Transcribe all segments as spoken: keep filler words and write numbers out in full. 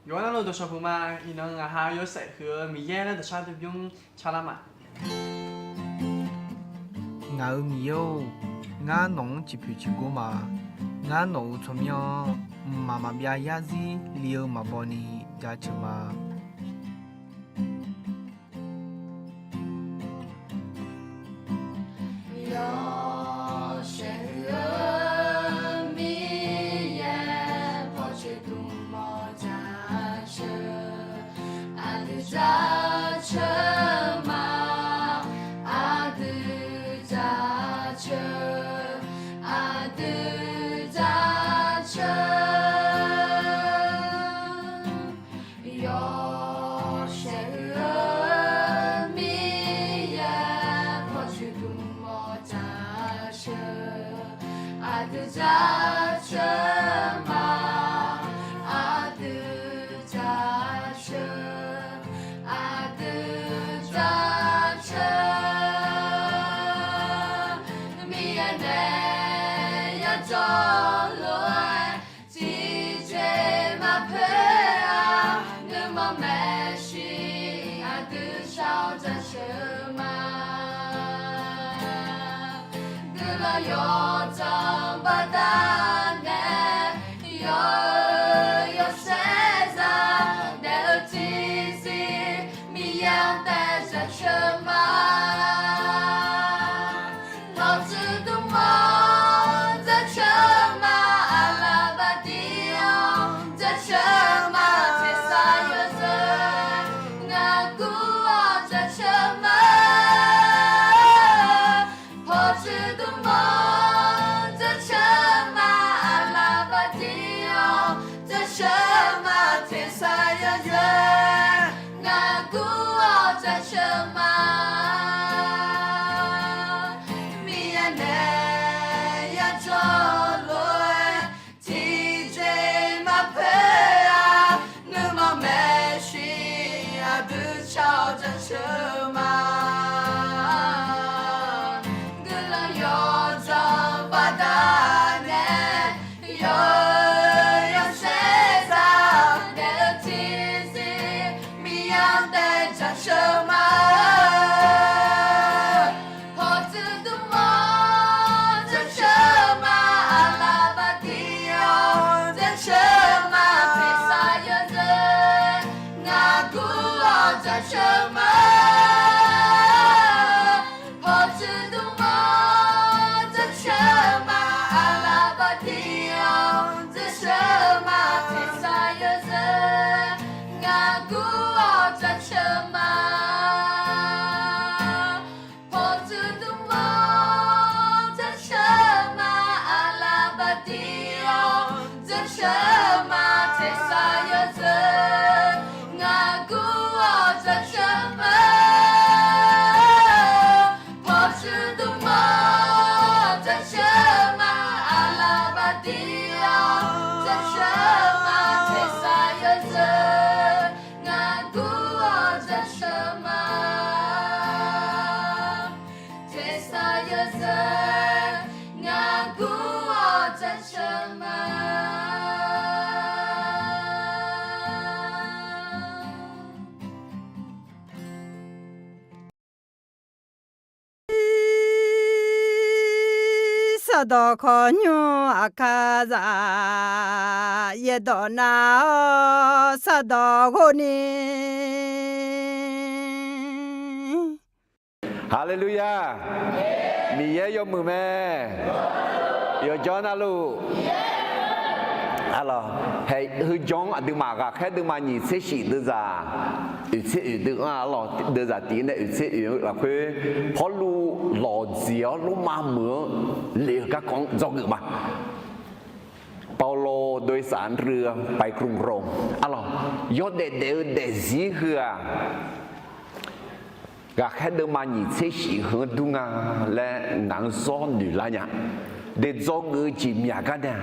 Yawqha navluf dawqshawq puq ma. Iqnan ngaq ha yawshaef huiq-eu Miqyaer laer dawqshar dui bymr calar ma. Ngaq-euq Miqyaer-or, ngar nawq-anr ciqpoeq ciqgor ma. Ngar nawq-euq tsawrmyanr-anr mqmaq maqbyav yarzir li-eu maqbaw ni jaceuq ma. Yawshaef huiq-eu Miqyaer, pawqtsuif dmq mawf jaceuq, aqdui jaceuq ma, aqdui jaceuq, aqdui jaceuq. Yawshaef huiq-eu Miqyaer, pawqtsuif dmq mawf jaceuq, aqdui jaceuq ma, aqdui jaceuq, aqdui jaceuq. Miqyaer nae yajawr lof-aer tiqjeq maqpoeq-a, nuima maeqshi aqdui shar-awr jaceuq ma. Guiqlanq yawdzanq baqdanae, yawr-eu yawshaef zaq daef-eu tiqzir, Miqyaer-anr taef jaceuq ma. Pawqtsuif dmq-anr jaceuq ma, aqlaf baqdir-anr jaceuq ma, tersar yawzeu ngar gur-awr jaceuq ma. Pawqtsuif dmq-anr jaceuq ma, aqlaf baqdir-anr jaceuq ma, tersar yawzeu ngar gur-awr jaceuq ma. Miqyaer nae yajawr lof-aer tiqjeq maqpoeq-a, nuima maeqshi aqdui shar-awr jaceuq ma. Guiqlanq yawdzanq baqdanae, yawr-eu yawshaef zaq daef-eu tiqzir, Miqyaer-anr taef jaceuq ma. Pawqtsuif dmq-anr jaceuq ma, aqlaf baqdir-anr jaceuq ma, tersar yawzeu ngar gur-awr jaceuq ma. Pawqtsuif dmq-anr jaceuq ma, aqlaf baqdir-anr jaceuq ma, tersar yawzeu ngar gur-awr jaceuq ma. Pawqtsuif dmq-anr jaceuq ma, aqlaf baqdir-anr jaceuq ma, tersar yawzeu ngar gur-awr jaceuq ma. Pawqtsuif dmq-anr jaceuq ma, aqlaf baqdir-anr jaceuq ma, tersar yawzeu ngar gur-awr jaceuq ma. Tersar yawzeu ngar gur-awr jaceuq ma. Sardawq khawqnymr aqkar zaq, yaerdawq nar-awr sardawq ghov ni. Haleluya! Miqyaer yawmuiq mae. Yawqjawr navluf, arlawq, haeq heujanr-anr aqduimaf ghaqkhaer deuvma nyiq tser shif deuvzaq, oeq tser oeq deuv-anr arlawq, deuvzaq tiq nae oeq tser oeq-eu lafkhoer, Pawrluv lawqdziq-awr Lormav meuq-anr le-eu garkawv-anr dzawgeuf ma. เปาโล โดยสารเรือไปกรุงโรม arlawq, yawdaef daef-eu daefzir heu-aq, ghaqkhaer deuvma nyiq tser shif heu-anr dur nga laer ngaq-anr zawr noeq lar nya. Daefdzawr geuf-eu jeq myaq gar nae-aq,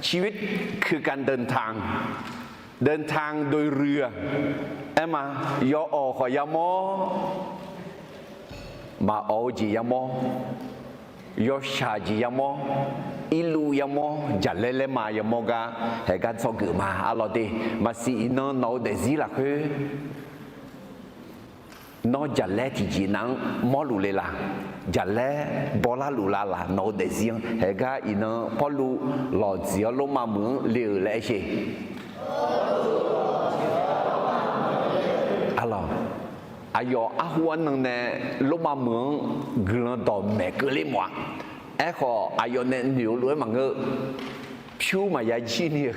ชีวิตคือการเดินทาง เดินทางโดยเรือ aer ma, yawawq khawf yamawr, maqawq-eu jeq yamawr, yawshaq jeq yamawr, Irluf yamawr, jaqlaer laerma yamawr gar, haeq gar dzawgeuf ma arlawq de. Maqsiq iqnan nawq-eu daefzir lafkhoer nawr jaqlaer tiqjeq nav-anr mawrluf le la? Jaqlaer bawlar luf la laq? Nawq-eu daefzir-anr haeq gar iqnan Pawrluv lawqdziq-awr Lormav meuq-anr le-euq laer aer sher. Arlawq, aqyawf arhu arnan nae Lormav meuq-anr guiqlanq dawqmaeq keuvler mawf-a. Aerkhawf, aqyawf nae noeq-eu lof-aer maqngeur, pyur maqya jir ni-eu,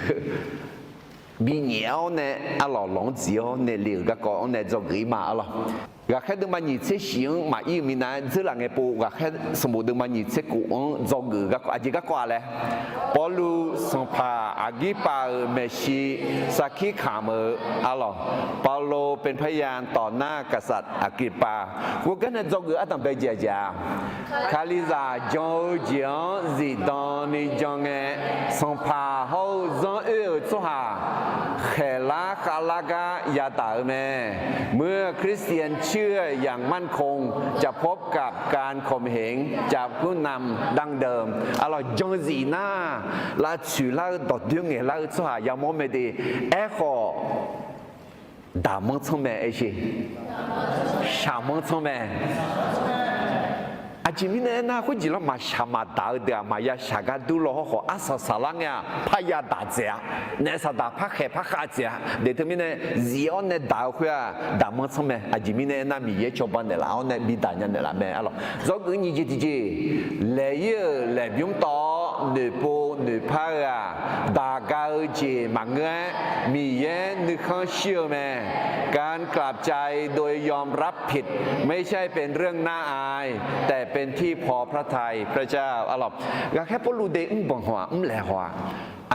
binyaef-awr nae arlawq lawq-anr dziq-awr nae le-euq garkawv-anr nae dzawgeuf-ir ma arlawq. Ghaqkhaer deuvma nyiq tser shif-anr maqir-eu minav-aer dzeur laf ngae pov, ghaqkhaer sanqbof deuvma nyiq tser kof-anr dzawgeuf-eu garkawv, aqjeq garkawv-a laer, Pawrluv sanqpaq Aqgirpav-euq maeqshi sarkir kamq-eu arlawq, เปาโลเป็นพยานต่อหน้ากษัตริย์อักริปปา khoergar nae dzawgeuf ardanqbae jeq aqjeq-a, Kalizaq jan-eu jeq-anr zifdan ni jan ngae, sanqpaq hawr-eu zanr oer-euq tsawrhaq khaeqlar khavlar gar yadaq-eu mae. เมื่อคริสเตียนเชื่ออย่างมั่นคง จะพบกับการข่มเหง จากผู้นำดั้งเดิม arlawq, jan zif nar, lavtsoeq lar-eu dawqdoer ngaeqlar-eu tsawrhaq yamawr mae de. Aerkhawf, daqmanr tsanr mae aer sher. Shaqmanr tsanr mae. Aqjeq mirnae aernar, khoerjeq lar maqshaq maqdaq-eu deuq-aq, maqya shaq gar dur law hawrkhawf, arsaq saqlar ngae-aq, parya daq dzaeq-a. Naef saqdaq parkhaeq parkhav dzaeq-a. Daeq teumirnae, zif-awr nae daq-eu khoer-aq, daqmanr tsanr mae. Aqjeq mirnae aernar, Miqyaer cawba naeqlaf-awr nae bidaq nya naeqlaf mae arlawq. Dzawgeuf nyiq jeq tiqjeq, laeq-ir-euq laeqbymr tawv-awr noeqpov noeqpar-eu-aq, daq ga-eu jeq maqngeur-aer, Miqyaer nuikhanr shir-eu mae. การกลับใจโดยยอมรับผิด ไม่ใช่เป็นเรื่องน่าอาย แต่เป็นที่พอพระทัยพระเจ้า arlawq. Ghaqkhaer Pawrluv de mrbanq haw-aq, mrlaeq haw-aq,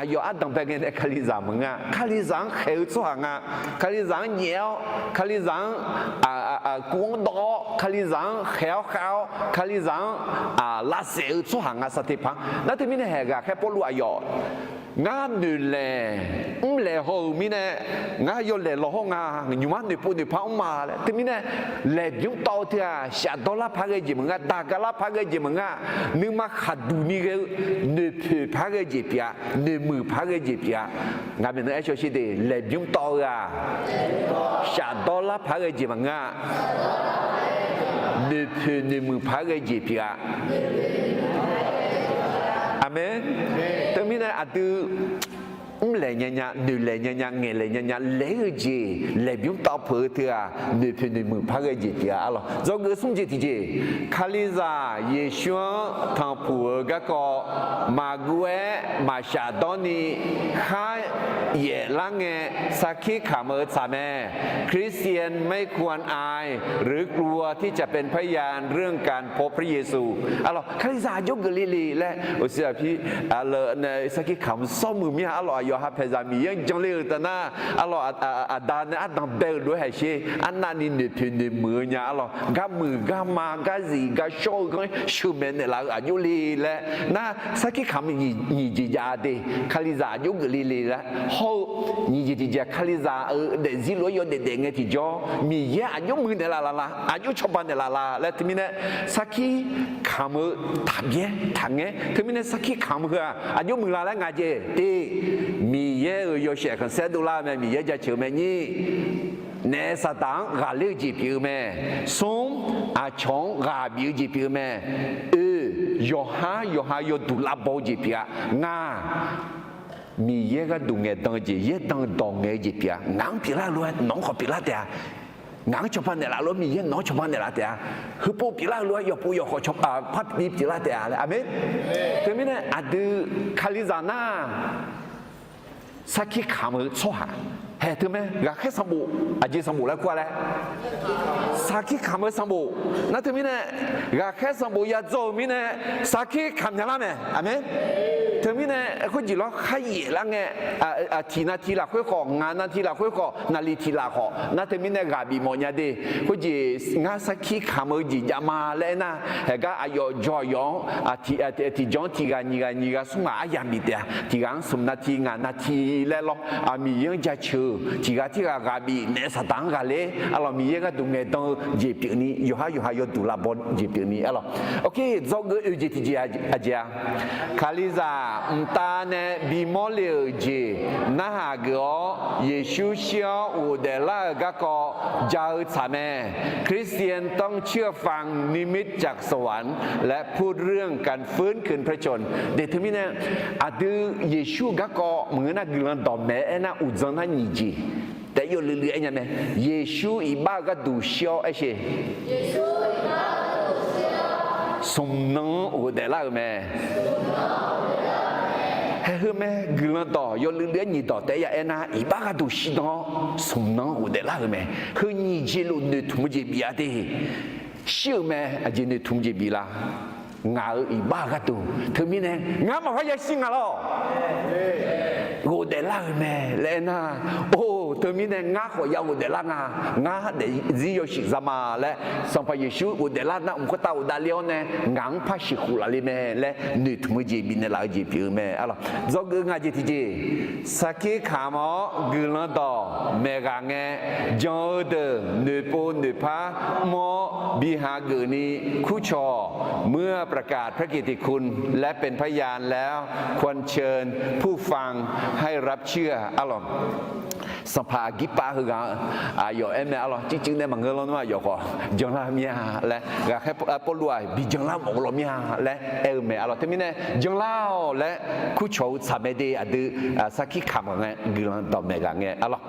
aqyawf ardanqbae ngae nae Kalizaq maqngeur-a. Kalizaq-anr khaeq-eu tsawrhaq nga. Kalizaq-anr nyaef-awr, Kalizaq-anr kuv-anr dawv-awr, Kalizaq-anr khaeq-awr khav-awr, Kalizaq-anr lavsaef-eu tsawrhaq nga sar teqpaq. Nar teumirnae haeq ghaqkhaer Pawrluv aqyawf, ngar noeqlaeq mrlaeq haw-euq mirnae, ngar yawlaeq lawq hawr nga, nymq-mr noeqpov noeqpar mr ma laer. Teumirnae, laeqbymr tawv-eu teu-aq, shafdawr lar paq ghae jeq maqngeur, daq ga lar paq ghae jeq maqngeur, nuima khaqduq ni ghae-eu noeqpoeq paq ghae jeq pyeuf-a, noeqmuiq paq ghae jeq pyeuf-a. Ngaq maeqnan aer shaw sher de, laeqbymr tawv-eu-aq, shafdawr lar paq ghae jeq maqngeur-a, noeqpoeq noeqmuiq paq ghae jeq pyeuf-a. Aqmeq. Teumirnae aqdui mrlaeq nya nya, noeqlaeq nya nya, ngaeqlaeq nya nya, laeq-ir-eu jeq laeqbymr tawv peuq-eu teu-aq, noeqpoeq noeqmuiq paq ghae jeq pyeuf-a arlawq. Dzawgeuf smr jeq tiqjeq, Kalizaq Yeqsur-anr tanqpuq-eu garkawv maqguv-aer maqshafdawr ni khar yaef lar ngae, sarkir kamq-eu tsaq mae. คริสเตียนไม่ควรอาย หรือกลัวที่จะเป็นพยานเรื่องการพบพระเยซู arlawq. Kalizaq aqjox geufle le laer, aqsur aqpir, sarkir kamq sawr muiq mir-a arlawq. Aqyawf ha paeqzaq Miqyaer-anr janle-euq taf nar, arlawq, aqda nae ardanq bae-euq lof-aer haiq sher. Arnavni noeqpoeq noeqmuiq-eu nya arlawq. Gar muiq gar ma gar zif gar shawr-eu ghanr sheuqmaeq naeqlaf-eu aqjox le laer nar, sarkir kamq nyiq jeq jav de. Kalizaq aqjox geufle le laer hawr-eu nyiq jeq tiqjeq, Kalizaq-euq daefzir lof-aer yawdaef daef ngae tiqjawr, Miqyaer aqjox muiq naeqlaf laf la, aqjox cawba naeqlaf la laer teumirnae, sarkir kamq-eu taqbyaer taqngaer. Teumirnae sarkir kamq heu-aq aqjox muiq la laer ngaq jeq te, Miqyaer-euq yawshaef khanqsaer dovlar-eu mae, Miqyaer jaceuq-eu mae nyir. Naef saqdaq-anr ghaqler-eu jeq pyeuf-eu mae. Smr, aqcawq-anr ghaq bif-eu jeq pyeuf-eu mae. Oe, yawqhar yawqha yawduq lavbaw-eu jeq pyeuf-a. Ngaq, Miqyaer gharduq ngaeqdan-eu jeq, yaerdan dawq ngaeq-eu jeq pyeuf-a. Ngaq-anr pyeuflar-eu lof-aer nawq-anr khawf pyeuflar taef-a. Ngaq-anr cawba naeqlaf lof-aer Miqyaer nawq-anr cawba naeqlaf taef-a. Heupov pyeuflar-eu lof-aer yawqpov yawqkhawf cawba parbi pyeuflar taef-a laer. Aqmeq. Teumirnae aqdui Kalizaq nar, sarkir kamq-eu tsawrhaq haeq teu mae. Ghaqkhaer sanqbof aqjeq sanqbof laer kur-a laer, sarkir kamq-eu sanqbof. Nar teumirnae, ghaqkhaer sanqbof yadzaw-euq mirnae, sarkir kamq nya lar mae. Aqmeq. Teumirnae khoerjeq lawr kharyaef lar ngae, tiq nav tiq lafkhoer khawf, ngaq nav tiq lafkhoer khawf, naqliq tiq laf khawf nar teumirnae ghaq bif mawf nya de. Khoerjeq ngar sarkir kamq-eu jeq jav ma laer aernar, haegar aqyawf jawr aqyawf-anr tiqjawr-anr tiq ghaq nyiq ghaq nyiq ghaq smr ghaq aryamq bif taef-a. Tiq ghaq-anr smq nav tiq ngaq nav tiq laer lawr, Miqyaer-anr jaceuq-eu tiq ghaq tirghaq ghaq bif naef Saqdaq-anr ghaqler arlawq, Miqyaer gharduq ngaeqdan-eu jeq pyeufni, yawqhar yawqha yawduq lavbaw jeq pyeufni arlawq. Oke, dzawgeuf oe jeq tiqjeq aqjeq-a, Kalizaq mqtav nae bimawr le-euq jeq narhaq geuf-awr, Yeqsur shir-awr ghofdaef lar-euq garkawv ja-eu tsaq mae. คริสเตียนต้องเชื่อฟัง นิมิตจากสวรรค์ และพูดเรื่องการฟื้นคืนพระชนม์ de. Teumirnae aqdui Yeqsur-euq garkawv maqngeur nar guiqlanq dawqmaeq aernar uqdzan nar nyiq jeq taef yawluiv luiv aer nya mae. Yeqsur iqbax-eu gharduq shir-awr aershe, smq nan-anr ghofdaef lar-euq mae. Haeq heu mae, guiqlanq dawq yawluiv luiv-aer nyiq dawq taef ya aernar iqbax gharduq shirdan-awr smq nan-anr ghofdaef lar-euq mae. Heu nyiq jeq luf noeqtmq-eu jeq bif-a de. Shir-euq mae, aqjeq noeqtmq jeq bif la? Ngaq-euq iqbax-eu gharduq. Teumirnae ngar maqpar yashir nga lawr, ghofdaef lar-euq mae laer aernar, or teumirnae ngar khawf ya ghofdaef lar nga, ngar daefzir yawshuif za ma laer, Sanqpaq Yeqsur ghofdaef lar nar mq khoertav ghofdaef le-awr nae ngaq-anr par sheuqkhof laf le mae laer noeqtmq-eu jeq bifnaeq laf-eu jeq pyeuf-eu mae arlawq. Dzawgeuf nga jeq tiqjeq, sarkir kamq-awr guiqlanq dawq maeq ghaq ngae, jan-eu deuq noeqpov noeqpar mr-awr bi hageuf ni kurcawq, เมื่อประกาศพระกิตติคุณ และเป็นพยานแล้ว ควรเชิญผู้ฟังให้รับเชื่อ arlawq. Sanqpaq Aqgirpav heughaq-anr aqyawf aer mae arlawq, circuiv nae maqngeur lawr nmr aqyawf khawf janlar mir-a laer, ghaqkhaer Pawrluv-aq bi janlar mawf-eu lawr mir-a laer aer-eu mae arlawq. Teumirnae janlar-awq laer kurcawq-eu tsaq mae de. Aqdui sarkir kamq-aq ngae guiqlanq dawqmaeq ghaq ngae arlawq.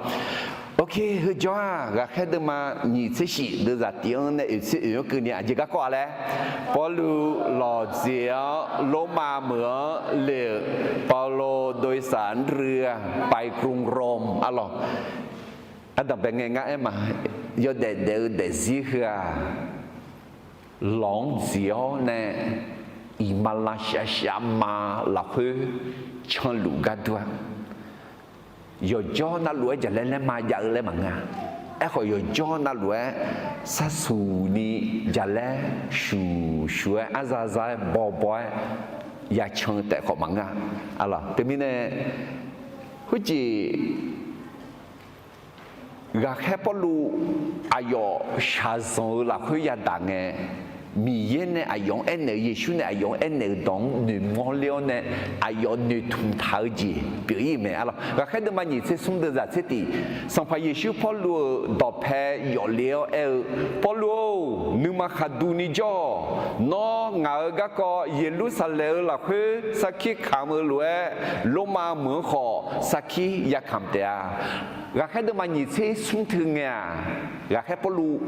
Oke, heujawr-aq ghaqkhaer deuvma nyiq tser shif deuvzaq tif-anr nae oeq tser oeq-anr keuvni aqjeq garkawv-a laer, Pawrluv lawqdzeq-awr Lormav meuq-anr le-euq เปาโลโดยสารเรือไปกรุงโรม arlawq. Ardanqbae ngae ngar aer ma, yawdaef daef-eu daefzir heu-aq, lawq-anr dziq-awr nae iqmalavshav shavma lafkhoer canluf gar dur-a. Yawqjawr navluf-aer jaqlaer laerma jav-eu laer maqngeur-a. Aerkhawf yawqjawr navluf-aer sarsuq ni jaqlaer shuq shuq-aer arza za-aer bawbaw-aer yacan-eu taef khawf maqngeur-a. Arlawq, teumirnae khoerjeq ghaqkhaer Pawrluv aqyawf shaqzanq-eu lafkhoer yadaq ngae, Miqyaer nae aqyawf-anr aernaeq-eu, Yeqsur nae aqyawf-anr aernaeq-euq dawq-anr noeqmawr ler-awr nae, aqyawf noeqtmq taq-eu jeq pyeuf-ir-euq mae arlawq. Ghaqkhaer deuvma nyiq tser smr deuvzaq tser tif, Sanqpaq Yeqsur Pawrluv-euq dawqpae yawf le-awr aer-eu, Pawrluv-or, nuima khaqduq ni jawr-awq. Nawr ngaq-euq garkawv Yeqlursaqlaeq-eu lafkhoer sarkir kamq-eu lof-aer, Lormav meuq-anr khawf sarkir yakamq taef-a. Ghaqkhaer deuvma nyiq tser smr teu ngae-aq, ghaqkhaer Pawrluv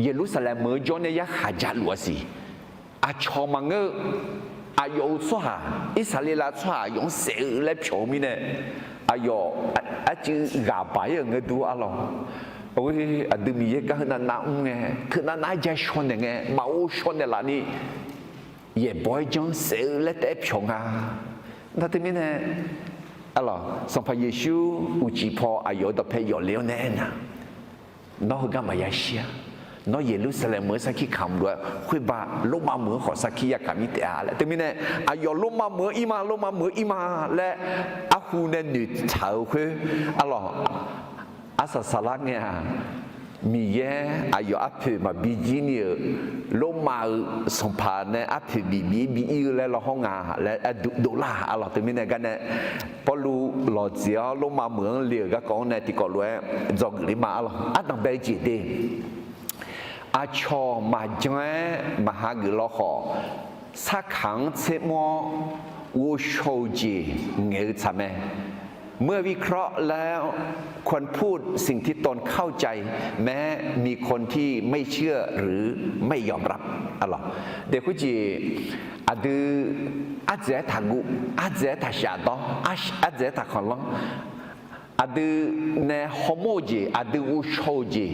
Yeqlursaqlaeq meuq-eu jawr nae yarkhaq jaluf-a siq. Aqcawq maqngeur-eu, aqyawf-euq tsawrhaq, Irsaqleqlav tsawrhaq aqyawf-anr saef-eu laer pyawq-eu mirnae, aqyawf arcuiv ghaq baq-ir-euq ngae dur arlawq. Aqdui Miqyaer gar heunav nav mr ngae, teunav nav-aer ja shaw naeq ngae, maqghov shaw naeqlaf ni yaeqbawq-aer janr saef-eu laer taef-aer pyawq nga. Nar teumirnae arlawq, Sanqpaq Yeqsur uqcif paw aqyawf-euq dawqpae yawf le-awr nae aernar, nawr heugar maqya shir-a. Nawr Yeqlursaqlaeq meuq-anr sarkir kamq lof-aer, khoerba Lormav meuq-anr khawf sarkir yakamq-ir taef-a laer. Teumirnae aqyawf Lormav meuq-anr ir ma, Lormav meuq-anr ir ma laer arhu nae noeqtsaq-eu khoer arlawq, arsaq saqlar ngae-aq, Miqyaer aqyawf arpoeq maqbi jir ni-euq Lormav-euq sanqpaq nae arpoeq bif bif-ir bi ir-eu laer lawr hawr nga laer dovlar arlawq. Teumirnae garnae Pawrluv lawqdzeq-awr Lormav meuq-anr le-euq garkawv-anr nae tiqkawv lof-aer dzawgeuf ler ma arlawq. Ardanqbae jeq de, aqcawq maqjan-aer maqha geuf law khawf, sarkaq-anr tsermr-awr ghovshaw-eu jeq ngaeq-eu tsaq mae. เมื่อวิเคราะห์แล้ว ควรพูดสิ่งที่ตนเข้าใจ แม้มีคนที่ไม่เชื่อหรือไม่ยอมรับ arlawq. Daef khoerjeq aqdui ardzaeq-aer taqguv, ardzaeq-aer taqshaf dawr, ardzaeq-aer taqkhanqlanr, aqdui nae hawmawr-eu jeq, aqdui ghovshaw-eu jeq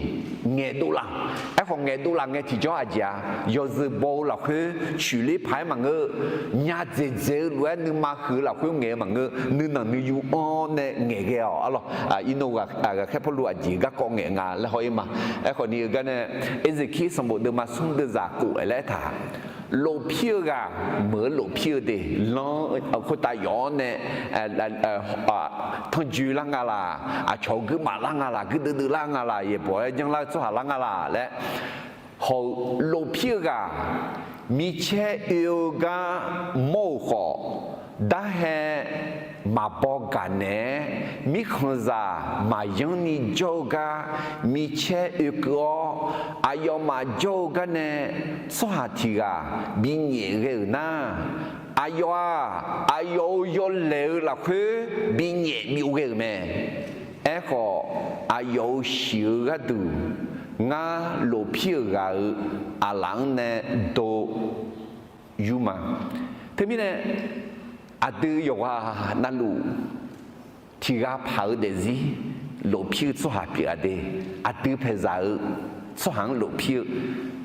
ngaeqdov laf. Aerkhawf, ngaeqdov laf ngae tiqjawr aqjeq-a, yawzeu baw-eu lafkhoer coeqler paq-aer maqngeur. Nya dzaeqdzaeq-eu lof-aer nuima huiq-eu lafkhoer ngaeq-eu maqngeur. Nuinanq nuiyu anr nae ngaeqghae-awq arlawq. Irnov ghaqkhaer Pawrluv aqjeq garkawv ngaeq nga laer haw-ir ma. Aerkhawf ni-eu gar nae, Erzeqkir sanqbof deuvma smr deuvzaq kof-aer laer aertaq, lofpir-eu ghaq meuq-eu lofpir-eu de, lanr khoertav yawf-awr nae tanrjoe lar nga laq, aqcawq-eu guirmaf lar nga laq, guirdeuv deuv lar nga laq, yaeqbawq-aer janrlar-eu tsawrhaq lar nga laq laer haw-eu lofpir-eu ghaq, micaer oe-eu gar mawr-euq khawf, darhae maqbaw gaq naeq-aer, mirkhanqzaq maqyanr ni jawr-eu gar micaer oekeuv-awr, aqyawfmaf jawr-eu gar nae tsawrhaq tiq ghaq binyaef ghae-euq nar, aqyawf-aq, aqyawf-euq yawlaeq-eu lafkhoer binyaef byov ghae-euq mae. Aerkhawf, aqyawf-euq shiq-eu gharduq ngar lofpir-euq ghaq-euq aqlaf-anr nae do yur ma. Teumirnae, aqdui yawqghaq navluf tiq ghaq paq-eu daefzir lofpir-eu tsawrhaq pyeuf-a de. Aqdui paeqzaq-eu tsawrhaq-anr lofpir-eu,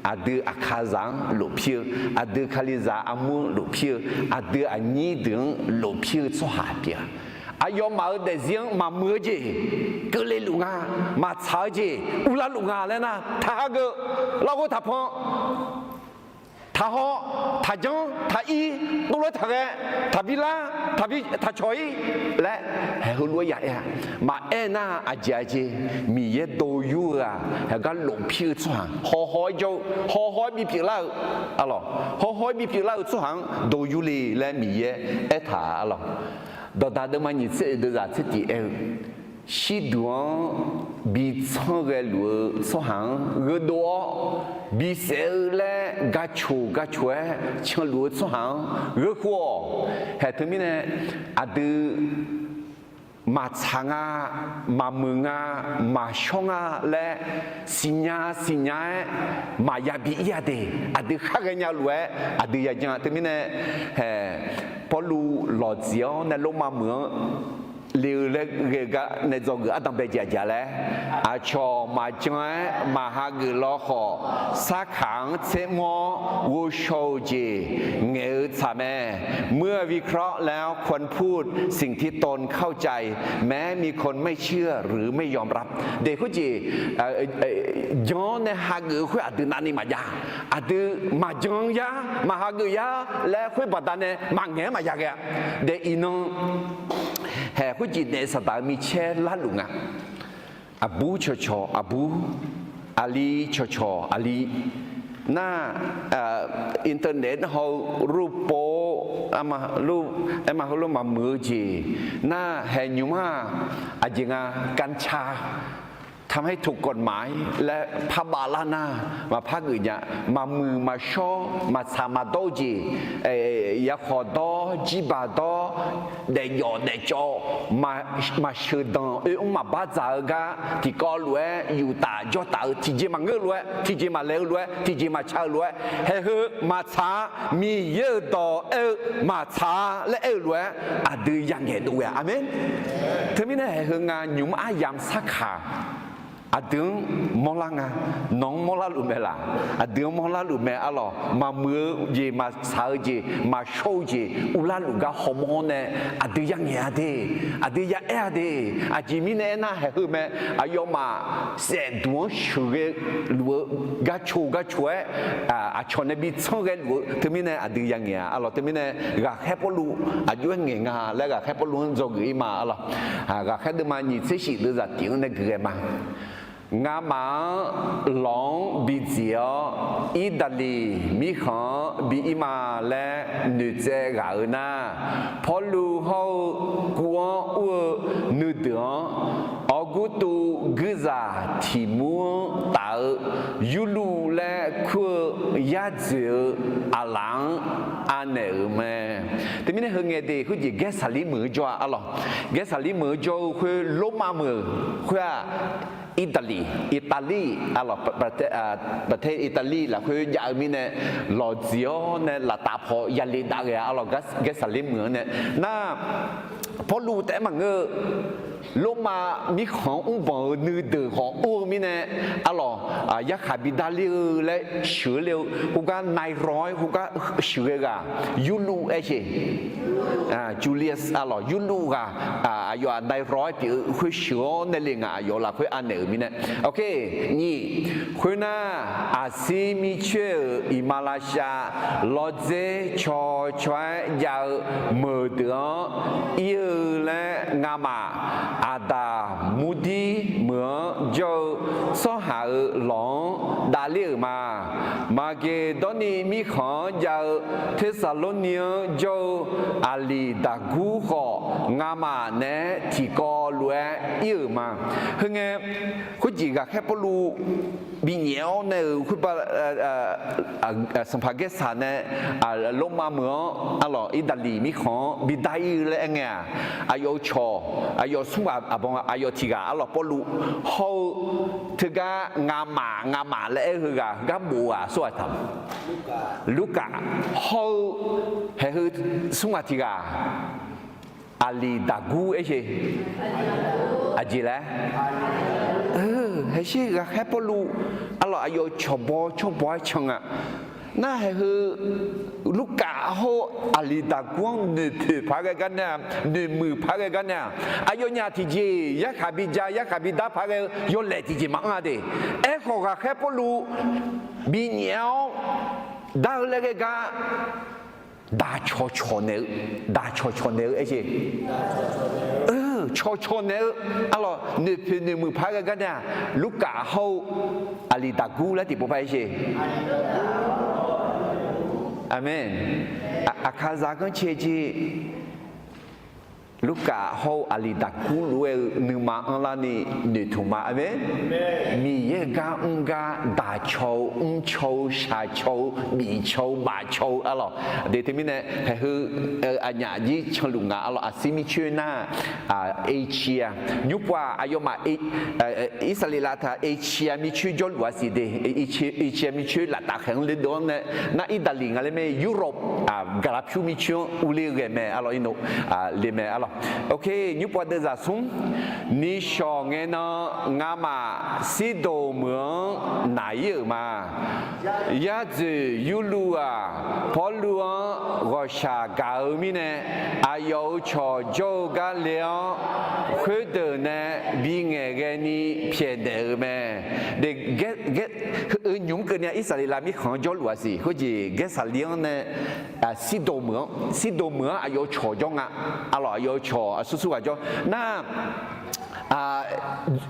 aqdui aqkaqzaq-anr lofpir-eu, aqdui kalizaq armur-anr lofpir-eu, aqdui aqnyir deuq-anr lofpir-eu tsawrhaq pyeuf-a. Aqyawfmaf-euq daefzir-anr maqmuiq-eu jeq keuvle luf nga, maqtsaq-eu jeq uvlar luf nga laer nar, taqhageuf, larghov taqpan, taqhaw, taqjanr, taq-ir, tovlof-aer taqghae, taqbi lar, taqcawq-ir laer haeq heulof-aer ya aer-a. Maqaer nar aqjeq aqjeq, Miqyaer do yur-eu-aq, haeq gar lofpir-eu tsawrhaq hawhaw-aer jawr-eu, hawhaw-aer bipyeuf lar-eu, arlawq, hawhaw-aer bipyeuf lar-eu tsawrhaq-anr do yur le laer Miqyaer aertaq-a arlawq. Dawqdaq deuvma nyiq tser oeq deuvzaq tser tiq aer-eu, shirduq-anr bi tsanr ghae luf-eu tsawrhaq-anr gheudov-awr, bisaef-eu laer gaqcoq gaqcoq-aer canluf-eu tsawrhaq-anr gheukhof-awq. Haeq teumirnae aqdui maqtsaq nga, maqmuiq nga, maqshawr nga laer siqnya siqnya-aer maqya bi ir-a de. Aqdui khar ghaenya lof-aer aqdui yajan-a. Teumirnae haeq Pawrluv lawqtsuif-awr nae Lormav meuq-anr le-eu laer ghae-eu gar nae dzawgeuf ardanq bae jeq aqjeq laer, aqcawq maqjan-aer maqhageuf lawkhawf, sarkaq-anr tsermr-awr ghovshaw-eu jeq ngaeq-eu tsaq mae. เมื่อวิเคราะห์แล้วควรพูดสิ่งที่ตนเข้าใจ แม้มีคนไม่เชื่อหรือไม่ยอมรับ de khoerjeq jan-awr nae hageuf-eu khoer aqdui navni maqjav. Aqdui maqjan yar maqhageuf yar laer khoer baqdanae maqngaeq-aer maqya ghae-a. De iqnan haeq khoerjeq naef Saqdaq-euq micaer larluf nga. Aqbur cawqcawq aqbur, aqli cawqcawq aqli. Nar, internet haw-eu รูปโป๊ aer ma heulof maqmuiq-eu jeq nar, haeq nymq-aq aqjeq nga กัญชา ทำให้ถูกกฎหมาย laer parbav lar nar maqpar geuf nya. Maqmuiq maqshawr maqtsaq maqdawr-eu jeq, yakhawf dawr jirbaq dawr, daefjawf daefcawv, maqsheuqdanq oermr maqbar dzaq-eu gar tiqkawv lof-aer yuftaf jawrtaf-eu tiqjeq maqngeur-eu lof-aer, tiqjeq maqlaeq-eu lof-aer, tiqjeq maqca-eu lof-aer, haeq heu maqtsaq-a. Miqyaer-euq dawq aer-eu maqtsaq-a laer aer-eu lof-aer aqdui yangaeq dov ghae-a. Aqmeq. Teumirnae haeq heu nga nymq-mr aryamq sarkaq aqdui-anr mawrlar nga. Nawq-anr mawrlar luf mae laq? Aqdui-anr mawrlar luf mae arlawq. Maqmuiq-eu jeq, maqtsaq-eu jeq, maqshawr-eu jeq uvlar luf gar hawmawr nae aqdui yangaeq-a de, aqdui ya aer-a de. Aqjeq mirnae aernar, haeq heu mae, aqyawfmaf saefduq-anr sheuqghae luf-eu garcoq garcoq-aer aqcawq nae bi tsanr ghae luf-eu teumirnae aqdui yangaeq-a arlawq. Teumirnae ghaqkhaer Pawrluv aqjox-aer ngaeq nga laer ghaqkhaer Pawrluv-anr dzawgeuf-ir ma arlawq. Ghaqkhaer deuvma nyiq tser shif deuvzaq tiq-anr nae geuf ghae ma. Ngamaf-anr lawq-anr bi dziq-awr, Irdaqliq mirkhanq-anr bi ir ma laer noeqtsaev ghaq-eu nar, Pawrluv hawr-eu kuv-anr ur-eu nuideuq-anr, Awrgurtuv guirzaq tiq mur-anr taf-eu Yurluv laer kur-eu yar dzoeq-eu aqlaf-anr anaeq-euq mae. Teumirnae heu ngae de khoerjeq Gaersaqlir meuq-eu jawr-a arlawq. Gaersaqlir meuq-eu jawr-eu khoer Lormav meuq khoer-aq, Irdaqliq, Italy arlawq, ประเทศ Italy lafkhoer jav-eu mirnae lawqtsuif-awr nae laftav paw yale dav ghae-a arlawq. Gaersaqlir meuq-anr nae nar, Pawrluv taef-aer maqngeur-eu Lormav mirkhanq-anr mrbanq-euq nuideuq khawf ur-eu mirnae, arlawq, yarkhaq bidar ler-eu laer sheuq-eu ler-eu, khoergar ไนรอย khoergar sheuqghae ghaq, Yurluv aer sheq. Julius, arlawq, Yurluv ghaq, aqyawf-aq ไนรอย pyeuf-eu khoer sheuq-awr nae le ngaq, aqyawf lafkhoer anaeq-euq mirnae. Oke, nyiq, khoernar, aqsir mircoer-euq iqmalavshav lawrdzer caw caw-aer jav-eu meuq deuq-anr ir-eu laer ngamaf Aqdaq murdir meuq-anr jawr-eu tsawrhaq-euq lawq-anr davler-euq ma. Maqgeqdawrni mirkhanq-anr jav-eu Tersaqlorni-anr jawr-eu Aqliqdaqgur khawf, ngamaf naeq-aer tiqkawv lof-aer ir-euq ma. Heungae, khoerjeq ghaqkhaer Pawrluv binyaef-awr nae-euq khoerba, Sanqpaq Gaersaq nae Lormav meuq-anr, arlawq, Irdaqliq mirkhanq-anr bidar ir-eu laer aer ngae-aq, aqyawf-euq cawq, aqyawf smr ghaq aqbanq aqyawf tiq ghaq, arlawq, Pawrluv hawr-eu teugar ngamaf ngamaf laer aer-eu heughaq heugar bof-eu ghaq sawr ghaq taq. Lurkaf hawr-eu haeq heu smr ghaq tiq ghaq, Aqliqdaqgur aer sheq. Aqjeq laer, haeqshir ghaqkhaer Pawrluv, arlawq, aqyawf-euq cawq baw cawr baw-aer can nga. Nar haeq heu Lurkaf hawr-eu Aqliqdaqgur-anr noeqpoeq paq-aer ghae gar nae-aq, noeqmuiq paq-aer ghae gar nae-aq, aqyawfnyaf tiqjeq yarkhaq bija yarkhaq bidar paq-aer ghae-eu yawlaeq tiqjeq maqanr-a de. Aerkhawf, ghaqkhaer Pawrluv binyaef-awr dar-eu laer ghae gar daq cawqcawq naeq-eu, daq cawqcawq naeq-eu aer jeq. Cawqcawq naeq-eu, arlawq, noeqpoeq noeqmuiq paq-aer ghae gar nae-aq, Lurkaf hawr-eu Aqliqdaqgur laer tiqpov par-aer jeq. Aqmeq. Aqkaqzaq ganrcae jeq. Lurkaf hawr-eu Aqliqdaqgur lof-aer-eu nuima anrlarni noeqtmq ma. Aqmeq. Miqyaer-euq gar mr gar daq caw-eu, mr caw-eu, shaq caw-eu, bif caw-eu, baf caw-eu, arlawq. Aqdui teumirnae haeq heu aqnyaf jir canluf nga, arlawq, aqsir mircoer nar, Asia nymrpov-aq aqyawfmaf Irsaqleqlav taq Asia mircoer jawrluf-a siq de. Asia mircoer laftaf khaeq-anr ledov-anr nae, nar Irdaqliq nga laer mae, Europe, gaqlaq pyur mircoer-anr urler-eu ghae mae, arlawq, irno le mae, arlawq. Oke, nymrpov deuvzaq smr, nishawq ngae nan ngamaf Sirdoq meuq-anr naq ir-euq ma. Yar dzoeq Yurluv-aq, Pawrluv-anr ghawqshaq gaq-eu mirnae, aqyawf-euq cawq jawr-eu gar le-awr, khoerdeuq nae bingaeq ghaeni pyaeqnaeq-euq mae. Heu nymq mr keuvni-a Irsaqleqlav mirkhanq-anr jawrluf-a siq. Khoerjeq Gaersaqli-anr nae Sirdoq meuq-anr, Sirdoq meuq-anr aqyawf-euq cawq jawr nga. Arlawq, aqyawf-euq cawq aqsur sur ghaq jawr nar,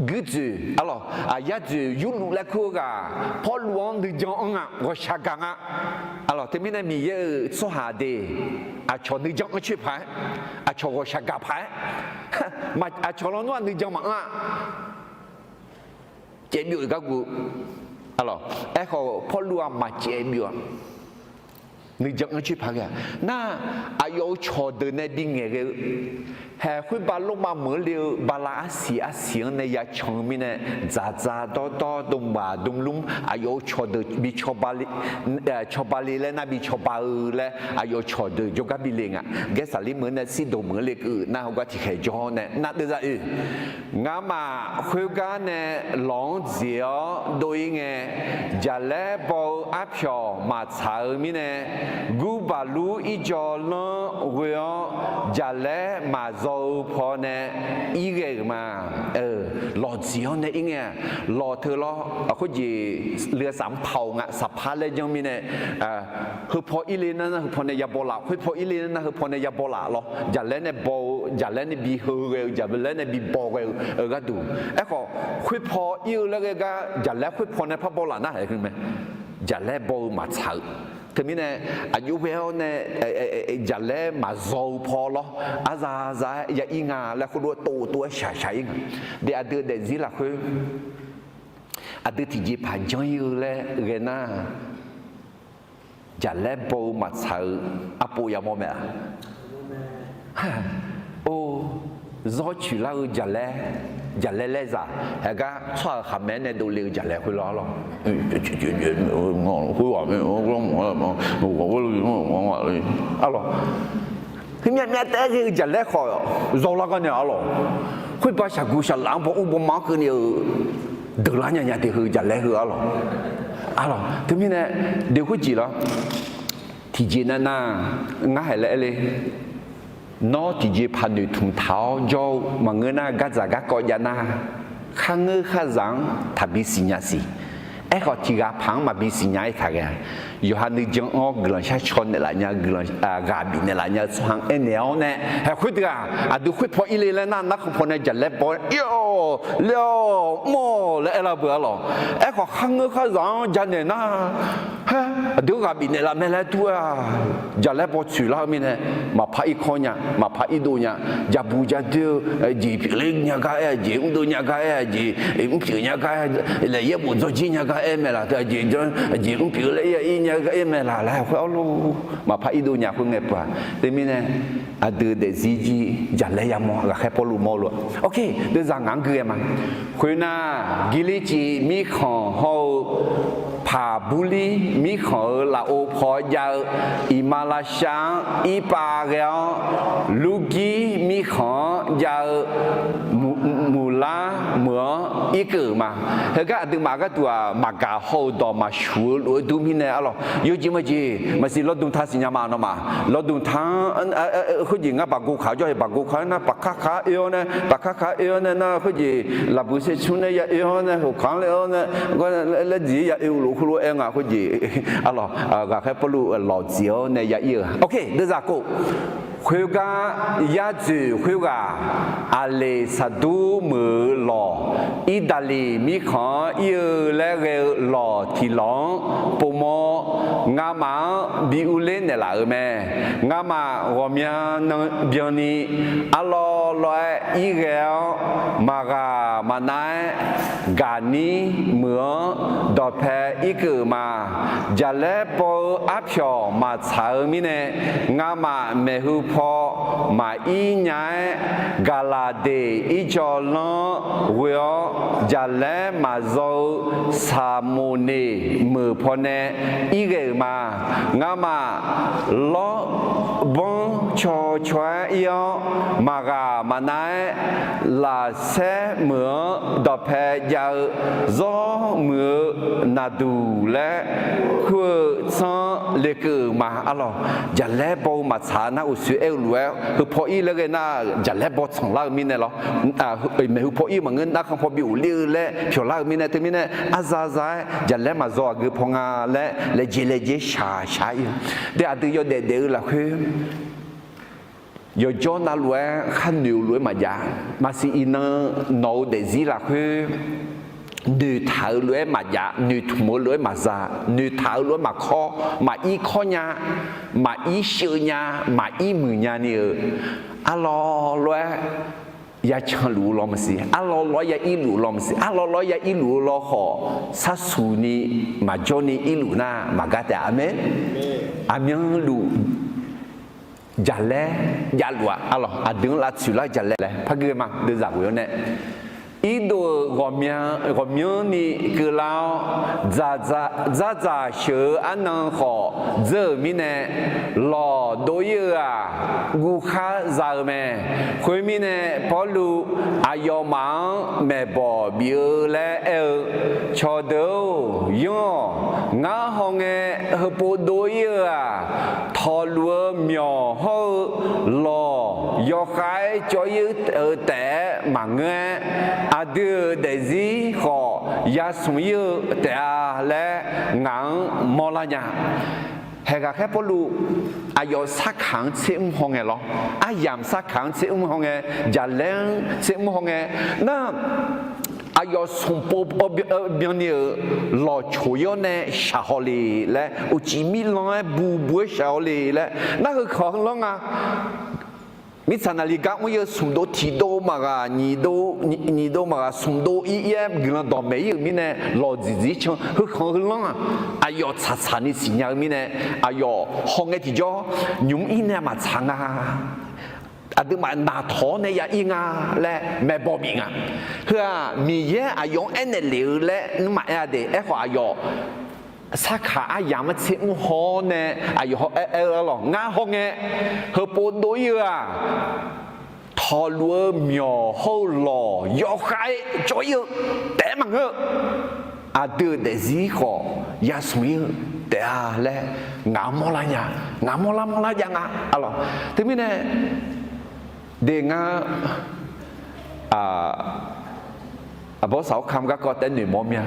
guirdzoeq, arlawq, yar dzoeq Yurluv laer kur-eu ghaq Pawrluv-anr nuijan anr nga, ghawqshaq gaq nga. Arlawq, teumirnae Miqyaer-euq tsawrhaq de, aqcawq nuijan anr coer paq-aer, aqcawq ghawqshaq gaq paq-aer, aqcawq lawnmr-aq nuijan maqanr-a. Caev byov-euq gargu, arlawq, aerkhawf Pawrluv-aq maqcaev byov-a. Nuijan anr coer paq ghae-a. Nar, aqyawf-euq cawqdeuq nae bingaeq ghae-eu, haeq khoerbav Lormav meuq-anr le-eu bala arsiq arsiq-anr nae ya can-eu mirnae, dzaqdzaq dawrdawr dmqbaq dmqlmr aqyawf-euq cawqdeuq bi cawba le laer nar bi cawba-eu laer aqyawf-euq cawqdeuq jawrgar bi le nga. Gaersaqli meuq-anr nae Sirdoq meuq-anr le keuv nar heugar tiqkhaeq jawr-awr nae nar deuvzaq oe. Ngamaf khoergar nae lawq-anr dzeq-awr dov-ir ngae, jaqlaer baw-eu arpyawq maqtsaq-eu mirnae, gurbaqlur irjawvlanr ghoe-awr jaqlaer maqzaw-eu pawnae irghae-euq ma. Lawq dzeq-awr nae ir ngae, lawq teu lawr, khoerjeq le-eu saf-anr paq-awq nga, saqpar laer janr mirnae, heu paw irle nar nar heu paw nae ya baw laf, khoer paw irle nar nar heu paw nae ya baw laf lawr. Jaqlaer nae baw-eu, jaqlaer nae bi heu ghae-eu, jaqlaer nae bi baw ghae-eu gharduq. Aerkhawf, khoer paw ir-eu laer ghae gar jaqlaer khoer paw nae par baw laf nar haeq heu mae. Jaqlaer baw-eu maqtsaq-eu. Teumirnae, aqjox ghae-awr nae jaqlaer maqzaw-eu paw lawr, arza za-aer ya ir nga laer khoerlof-aer tov tov-aer shaq shaq ir nga. Daef aqdui daefzir lafkhoer, aqdui tiqjeqpaq janr ir-eu laer ghae nar, jaqlaer baw-eu maqtsaq-eu arpov yamawr mae-a. Or, zawr coeqlar-eu jaqlaer, jaqlaer laerzaq, haegar tsawrhaq khaqmae-aer nae dovle-eu jaqlaer khoerlawr lawr. Arlawq, Teumirnae myavtaef-aer ghae-eu jaqlaer khawf zawlar gar nae arlawq, khoerbar shaqguq shaqlaf-anr baw ur baw ma-anr keuvni-euq deuqlar nya nya te heu jaqlaer heu arlawq. Arlawq, teumirnae deuq khoerjeq lar, tiqjeq nav nar, ngar haiq laer aer le. Nawr tiqjeq paq noeqtmq taq-awr jawr-eu maqngeur nar, gardzaq garkawv jav nar, kharngeur kharzaq-anr taqbi siqnya siq. Aerkhawf, tiq ghaq paq-anr maqbi siqnya-aer taq ghae-a. Yawqha nuijan-anr guiqlanq shar caw naeqlaf nya, guiqlanq ghaq bifnaeq laf nya-eu tsawrhaq-anr aernaeq-awr nae, haeq khoerdeuq-aq, aqdui khoer paw ir le laer nar, narkhan paw nae jaqlaer baw-aer, ir-awq, ler-awq, mr-awq laer aerlar beu arlawq. Aerkhawf, kharngeur kharzaq-anr janaeq nar, haer, aqdui-anr ghaq bifnaeq laf mae laer dur-a. Jaqlaer baw tsoeq lar-eu mirnae, maqpar irkawr nya, maqpar irdov nya, jabu jadoer-eu jeq pyeufler nya gar aer-a jeq, mrdov nya gar aer-a jeq, mrpyeuf nya gar, laeq yaerbof dzawrjir nya gar aer mae laq, aqjeq, aqjeq mrpyeuf laer ir nya gar aer mae laq laer khoer arlawq, maqpar irdov nya khoer ngae peuq-aq. Teumirnae aqdui daefzir jir jaqlaer yamawr, ghaqkhaer Pawrluv mawr lof-a. Ok, deuvzaq ngaq-anr gui-aer ma. Khoernar, Girlircif mirkhanq hawr-eu Paqburlir mirkhanq-euq lafov paw jav-eu, iqmalavshav-anr irpav ghae-awr, Lurgir mirkhanq-anr jav-eu, Muqlar meuq-anr irkeuv-euq ma. Heugar aqduimaf gharduq-aq, maqgaq haw-euq dawq maqshuq-eu lof-aer dur mirnae arlawq, yawjeq majeq maqsiq lawdmq ta siqnya ma nawmaf. Lawdmq ta-anr khoerjeq ngar baqgov kaq jawr-iq, baqgov kaq-anr nar, paqkar kaq-anr oe-awr nae, paqkar kaq-anr oe-awr nae nar, khoerjeq laqbui saertsmr nae ya oe-awr nae, hoqkaq-anr ler-awr nae, laer dziq-ir ya oe-eu lof khoerlof-aer nga khoerjeq arlawq, ghaqkhaer Pawrluv lawq dziq-awr nae ya ir-euq. Ok, deuvzaq kov. Khoergar, yar dzoeq khoerghaq Aqleqsaqdur meuq-euq lawq, Irdaqliq mirkhanq-anr ir-eu laer ghae-eu lawq tiq lawq-anr povmawr-awr, ngamaf-anr bi urler naeqlaf-euq mae. Ngamaf ghawqmya nan byanni arlawr lawr-aer ir ghae-awr, maqghaq maqnav-aer Gaqnir meuq-anr dawqpae irkeuv-euq ma. Jaqlaer baw-eu arpyawq maqtsaq-eu mirnae, ngamaf maeqhu paw maqir nya-aer, Gaqlaqdeq irjawvlanr ghoe-awr jaqlaer maqzaw-eu Saqmoqneq meuq pawnae irghae-euq ma. Ngamaf lawrbanr caw caw-aer ir-awr, maqghaq maqnav-aer Lafsaer meuq-anr dawqpae jav-eu Zawrmuiq-eu Naqduq laer kur-eu tsanr lekeuv-euq ma arlawq. Jaqlaer baw-eu maqtsaq nar uqshoe aer-eu lof-aer, heu paw ir laer ghae nar, jaqlaer baw tsanq lar-eu mirnae lawr. Maeqhu paw ir maqngeur, narkhan paw bi ghofler-eu laer pyawqlar-eu mirnae, teumirnae arza za-aer jaqlaer maqzaw aqgeu paw nga laer laejae laejae shaq shaq ir-eu. De aqdui yawdaef daef-eu lafkhoer yawqjawr navluf-aer khar noeq-eu lof-aer maqjav. Maqsiq iqnan nawq-eu daefzir lafkhoer noeqtaq-eu lof-aer maqjav, noeqtmq-eu lof-aer maqza, noeqtaq-eu lof-aer maqkawr, maqir kawr nya, maqir sheuv nya, maqir muiq nya ni-euq, arlawr lof-aer ya canluf-eu law maqsiq, arlawr lof-aer ya irluf-eu law maqsiq, arlawr lof-aer ya irluf-eu law khawf, sharsuq ni maqjawr ni irluf nar maqgar taef. Aqmeq. Aqmyanluf jaqlaer javluf-aq arlawq, aqdui-anr lavtsoeq lar jaqlaer laer par gui ma. Deuvzaq ghoe-awr nae, irdov-euq ghawqmyanrni keuvlar-awr, dzardzaq sheuq-eu arnan khawf dzeur-euq mirnae, lawq dov ir-eu-aq, guvkhar za-eu mae. Khoermirnae, Pawrluv aqyawfmaf-anr maeqbawq bif-eu laer aer-eu, Cawqdeuq-or, yanr-awq. Ngar hawngae heupov dov ir-eu-aq, tawqluf-eu myawq hawr-eu lawq yawkhav-aer cawv ir-eu taef-aer maqngeur-aer, aqdui-euq daefzir khawf yasmq ir-eu taef-a laer ngaq-anr mawrlar nya. Haeq ghaqkhaer Pawrluv aqyawf sarkaq-anr tser mr hawngae lawr, aryamq sarkaq-anr tser mr hawngae, jaqlaer-anr tser mr hawngae nar, aqyawf smq pov byanni-euq lawqcoq yawr nae shaqhaw le laer, uqcif mirlanr-aer bu bu-aer shaqhaw le laer nar, heukhanq heulanr nga. Mirtsaq naqli gar mr-eu smq dov tiq dov maqghaq nyiq dov, nyiq dov maqghaq smq dov ir ir-aer guiqlanq dawqmaeq ir-euq mirnae lawq dziqdziq can heukhanq heulanr-aq, aqyawf tsaqtsaq ni siqnya-eu mirnae, aqyawf hawngae tiqjawr nymq mr ir nae maqtsaq nga. Aqduimaf naqtawq-awr nae ya ir nga laer maeqbawq bif nga. Heu-aq Miqyaer aqyawf-anr aernaeq lef-eu laer nmr maqaer-a de. Aerkhawf aqyawf sarkaq aryamq-anr tser mr haw-awr nae aqyawf haw-aer aer-eu arlawq, ngar hawngae heupov dov-ir-eu-aq, tawqluf-eu myawq hawr-eu lawq yawkhav-aer cawv-ir-eu taef-aer maqngeur-eu, aqdui-euq daefzir khawf ya smq-ir-eu taef-a laer ngaq-anr mawrlar nya, ngaq-anr mawrlar mawrlar jav nga arlawq. Teumirnae de ngar aqbawr saq-awr kamq garkawv taef-aer noeqmawf-awr mya.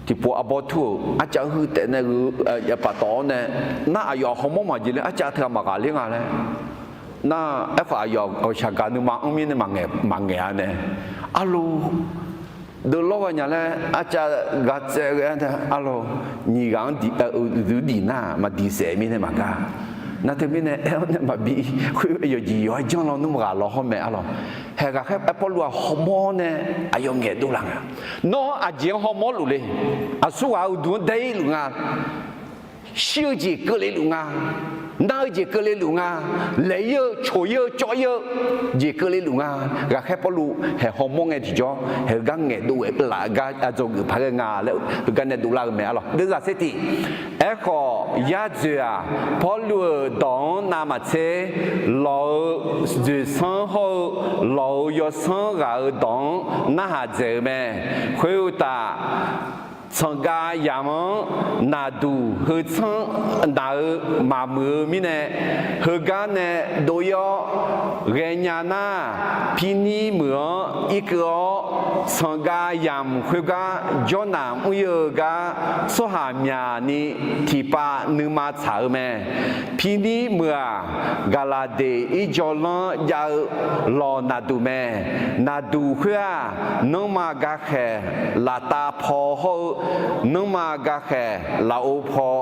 Tiqpov arbawr tur-euq arcav huiq taef nae gheu paftawf-awr nae, nar aqyawf hawmawr maqjeq ler arcav teughaq maqghaqler nga laer. Nar aerkhawf aqyawf ghawqshaq gaq nuima anr mirnae maqngaeq-a nae, arlo deuv lawr ghae nya laer arcav gaq tsaev ghae-a nae arlawq, nyiq ghaq-anr diq, uqduq diq nar maqdiq saef mirnae maqgar. Nar teumirnae aer-awr nae maqbi khoer yawqjeq yawq-aer janr lawnmr ghaq law hawr mae arlawq. Haeq ghaqkhaer Pawrluv-aq hawmawr nae aqyawf ngaeqdov laf nga. Nawr aqjeq-anr hawmawr luf le. Aqsurghaq uqduq-anr dae-ir luf nga. Shir-eu jeq keuvle luf nga. Nar-eu jeq keuvle luf nga. Laeq-ir-eu coq-ir-eu cawv-ir-eu jeq keuvle luf nga. Ghaqkhaer Pawrluv haeq hawmawr ngae tiqjawr haeq heugar ngaeqdov-aer laf gar dzawgeuf paq ghae nga laer heugar nae dovlar-eu mae arlawq. Deuvzaq tser tiq. Aerkhawf yar dzoeq-aq, Pawrluv-euq dawq-anr navmaqtser lawq-eu dzoeqsanr hawr-eu lawq-euq yawsanr ghaq-euq dawq-anr narhaq dzaeq-eu mae. Khoeruqtaf, tsanqgav yamq-anr naqduq heu tsanr naq-eu maqmuiq-eu mirnae, heugar nae dov-ir-awr ghaenya nar, Pirnir meuq-anr irkeuv-awr, tsanqgav yamq khoergar jawrnaq mr-ir-eu gar tsawrhaq myaqni tiqpav nuima tsaq-eu mae. Pirnir meuq-aq, Gaqlaqdeq irjawvlanr jav-eu lawq naqduq mae. Naqduq khoer-aq, nanrma gakhaeq laftav paw hawr-eu, nanrma gakhaeq lafov paw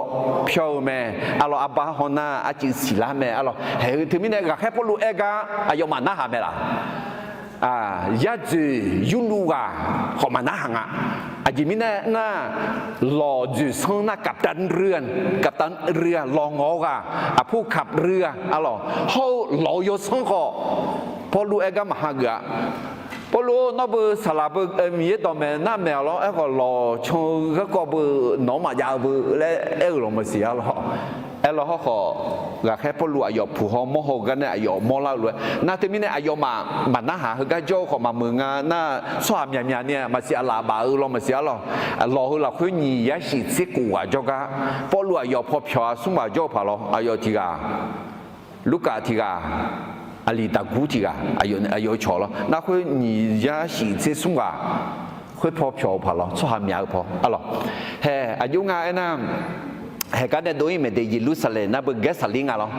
pyawr-eu mae. Arlawq, arbar hawnar arcuiv siqlar mae arlawq. Haeq-eu teumirnae ghaqkhaer Pawrluv aer gar aqyawfmaf narhaq mae laq? Yar dzoeq yurluv ghaq khawf maqnarhaq nga. Aqjeq mirnae nar, lawq dzoeqsanr nar กัปตันเรือ กัปตันเรือ lawq ngawq-eu ghaq aqpur ขับเรือ arlawq hawr-eu lawq-eu yawsanr khawf Pawrluv aer gar maqha geuf-a. Pawrluv-or, nawr beu saqlaq beu Miqyaer dawqmaeq nar maeq-awq lawr. Aerkhawf lawq can-eu garkawv beu nawq-anr maqjav-eu beu laer aer-euq lawq maqsiq arlawq. Aerlawr hawrkhawf, ghaqkhaer Pawrluv aqyawf puq haw mawr haw-eu gar nae aqyawf mawrlar-eu lof-aer nar, teumirnae aqyawfmaf maqnarhaq heugar jawr-eu khawf maqmuiq nga nar, tsawrhaq myaqmyaq ni maqsiq aqlaf baf-eu lawr maqsiq arlawq. Lawq heu lafkhoer nyiq yar shif tser khof ghaq jawrgar, Pawrluv aqyawf paw pyawq-a smr ghaq jawr-eu paq lawr. Aqyawf tiq ghaq, Lurkaf tiq ghaq, Aqliqdaqgur tiq ghaq, aqyawf-eu cawq lawr. Nar khoer nyiq yar shif tser smr ghaq khoer paw pyawq-eu paq lawr, tsawrhaq myaq-eu paw arlawq. Haeq aqjox nga aernar, haeq gar nae dov-ir maeq de Yeqlursaqlaeq nar beu Gaersaqlir nga lawr.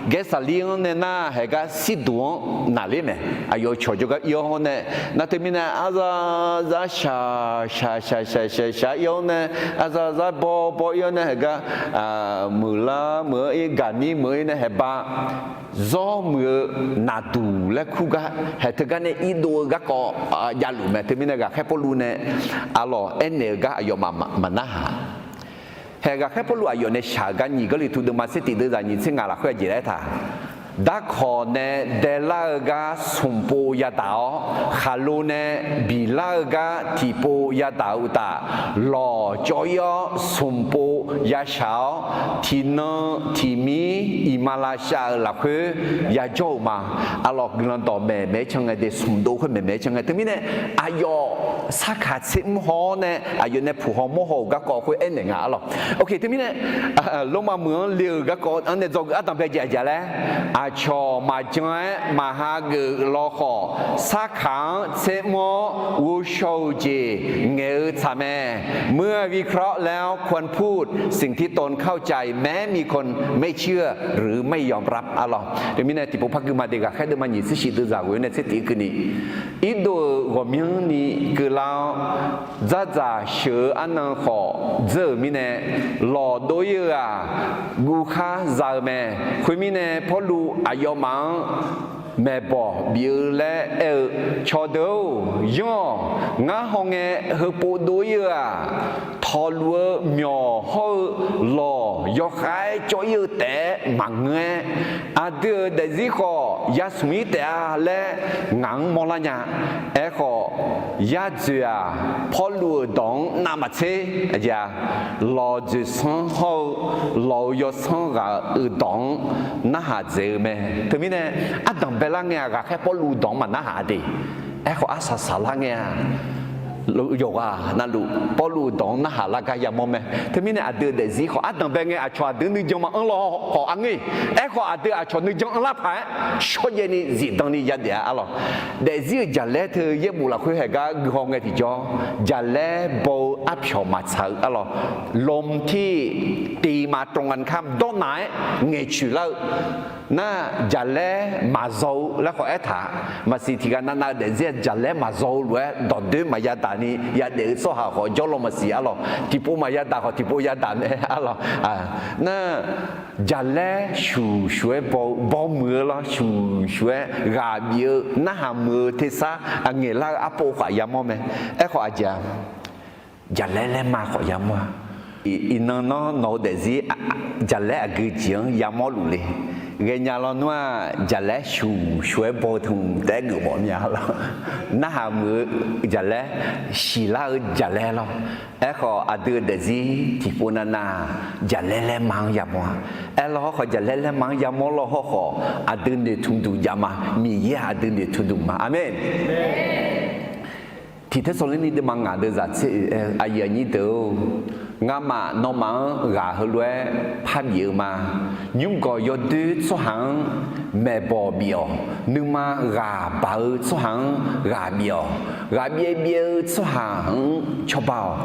Gaersaqlir-anr nae nar haeq gar Sirduq-anr naqler mae. Aqyawf-eu cawq jawrgar ir-awr hawr nae, nar teumirnae arzar zar shaq shaq shaq shaq shaq shaq ir-awr nae, arzar zar bawr bawr ir-awr nae haeq gar muiqlar muiq-anr ir, gaqnir muiq-anr ir nae haeq ba zawr muiq-eu naqduq laer kur gar haeq teugar nae irdov-eu garkawv javluf mae. Teumirnae ghaqkhaer Pawrluv nae arlawq aernaeq-eu gar aqyawfmaf maqnarhaq. Haeq ghaqkhaer Pawrluv aqyawf nae shaq-eu gar nyiq Gawrliqtu deuvma tser tiq deuvzaq nyiq tser ngaq lafkhoer aqjeq laer aertaq, darkawq nae daelar-eu gar smq pov yadaq-awr, khaqlo nae biqlar-eu gar tiqpov yadaq-eu uqtaf, lawq cawv-ir-awr smq pov yashaq-awr, tiqnan tiqmir iqmalavshav-euq lafkhoer yajawr-euq ma. Arlawq, guiqlanq dawqmaeq maeq-aer can ngae de, smq dov khoer maeq maeq-aer can ngae. Teumirnae aqyawf sarkaq tser mr haw-awr nae aqyawf nae puq haw mawr haw-euq garkawv khoer aernaeq nga arlawq. Oke, teumirnae Lormav meuq-anr le-euq garkawv-anr nae dzawgeuf ardanq bae jaq jaq laer, aqcawq maqjan-aer maqha geuf law khawf, sarkaq-anr tser mr-awr ghovshaw-eu jeq ngaeq-eu tsaq mae. เมื่อวิเคราะห์แล้วควรพูดสิ่งที่ตนเข้าใจ แม้มีคนไม่เชื่อหรือไม่ยอมรับ arlawq. Teumirnae tiqpov par gui ma de ghaqkhaer deuvma nyiq tser shif deuvzaq ghoe nae tser tiq-ir keuvni, irdov-euq ghawqmyanrni keuvlar-awr, dzardzaq sheuq-eu arnan khawf dzeur-euq mirnae, lawq dov-ir-eu-aq, guvkhar za-eu mae. Khoermirnae Pawrluv aqyawfmaf-anr maeqbawq bif-eu laer aer-eu, Cawqdeuq-or, yanr-awq. Ngar hawngae heupov dov-ir-eu-aq, tawqluf-eu myawq hawr-eu lawq yawkhav-aer cawv-ir-eu taef-aer maqngeur-aer, aqdui-euq daefzir khawf ya smq-ir taef-a laer ngaq-anr mawrlar nya. Aerkhawf, Yadzoeq-aq, Pawrluv-euq dawq-anr navmaqtser, aqjeq-a, lawqdzoeq sanr hawr-eu lawq-eu yawsanr ghaq-euq dawq-anr narhaq dzaeq-eu mae. Teumirnae, ardanq baelar ngae-aq, ghaqkhaer Pawrluv dawq-anr maqnarhaq de. Aerkhawf, arsaq saqlar ngae-aq, yawqghaq navluf Pawrluv dawq-anr narhaq lar gar yamawr mae. Teumirnae, aqdui-euq daefzir khawf ardanq bae ngae, aqcawq aqdui nuijan maqanr law khawf arngeur-iq. Aerkhawf, aqdui aqcawq nuijan anrlar paq-aer shawrjaev ni zifdan ni yadaef-a arlawq. Daefzir-euq jaqlaer teu yaerbof lafkhoer haeq gar guihaw ngae tiqjawr, jaqlaer baw-eu arpyawq maqtsaq-eu arlawq. ลมที่ตีมาตรงกันข้าม dawrnaq-aer ngaeqcoeq lar-eu nar, jaqlaer maqzaw-eu laer khawf aertaq-a. Maqsiq tiqghaq navnav-eu daefzir-aq, jaqlaer maqzaw-eu lof-aer dawqdoer maqya daq ni yadaef-eu tsawrhaq khawf jawrlaw maqsiq arlawq. Tiqpov maqya daq khawf tiqpov ya daq mae arlawq. Nar, jaqlaer shuq shuq-aer baw-eu, baw muiq-eu lawr, shuq shuq-aer ghaq bif-eu narhaq muiq-eu tersar aqngaeq lar-eu arpov khawf yamawr mae. Aerkhawf aqjeq-a, jaqlaer laerma khawf yamawr-a. Iqnan nawr nawq-eu daefzir jaqlaer aqgeu jeq-anr yamawr luf le. Ghaenya lawnmr-aq, jaqlaer shuq shuq-aer baw-eu tmq taef-aer geufmawf nya lawr. Narhaq muiq-eu jaqlaer, siqlar-eu jaqlaer lawr. Aerkhawf, aqdui-euq daefzir tiqpov navnav jaqlaer laerma-anr yamawr-a. Aerlawr hawrkhawf, jaqlaer laerma-anr yamawr lawr hawrkhawf, aqdui noeqtmq duq jav ma. Miqyaer-aq aqdui noeqtmq duq ma. Aqmeq. Tiq Tersaqlorni deuvma ngaq deuq zaq tser oe-aer-eu aqyuif aqnyir deuq-or, ngamaf nawmaf-anr ghaq heulof-aer parbif-eu ma. Nymrgawq yawdoer tsawrhaq-anr maeqbawq bif-awq. Nuima ghaq baq-eu tsawrhaq-anr ghaq bif-awq. Ghaq byaev byaev-eu tsawrhaq-anr cawba-awq.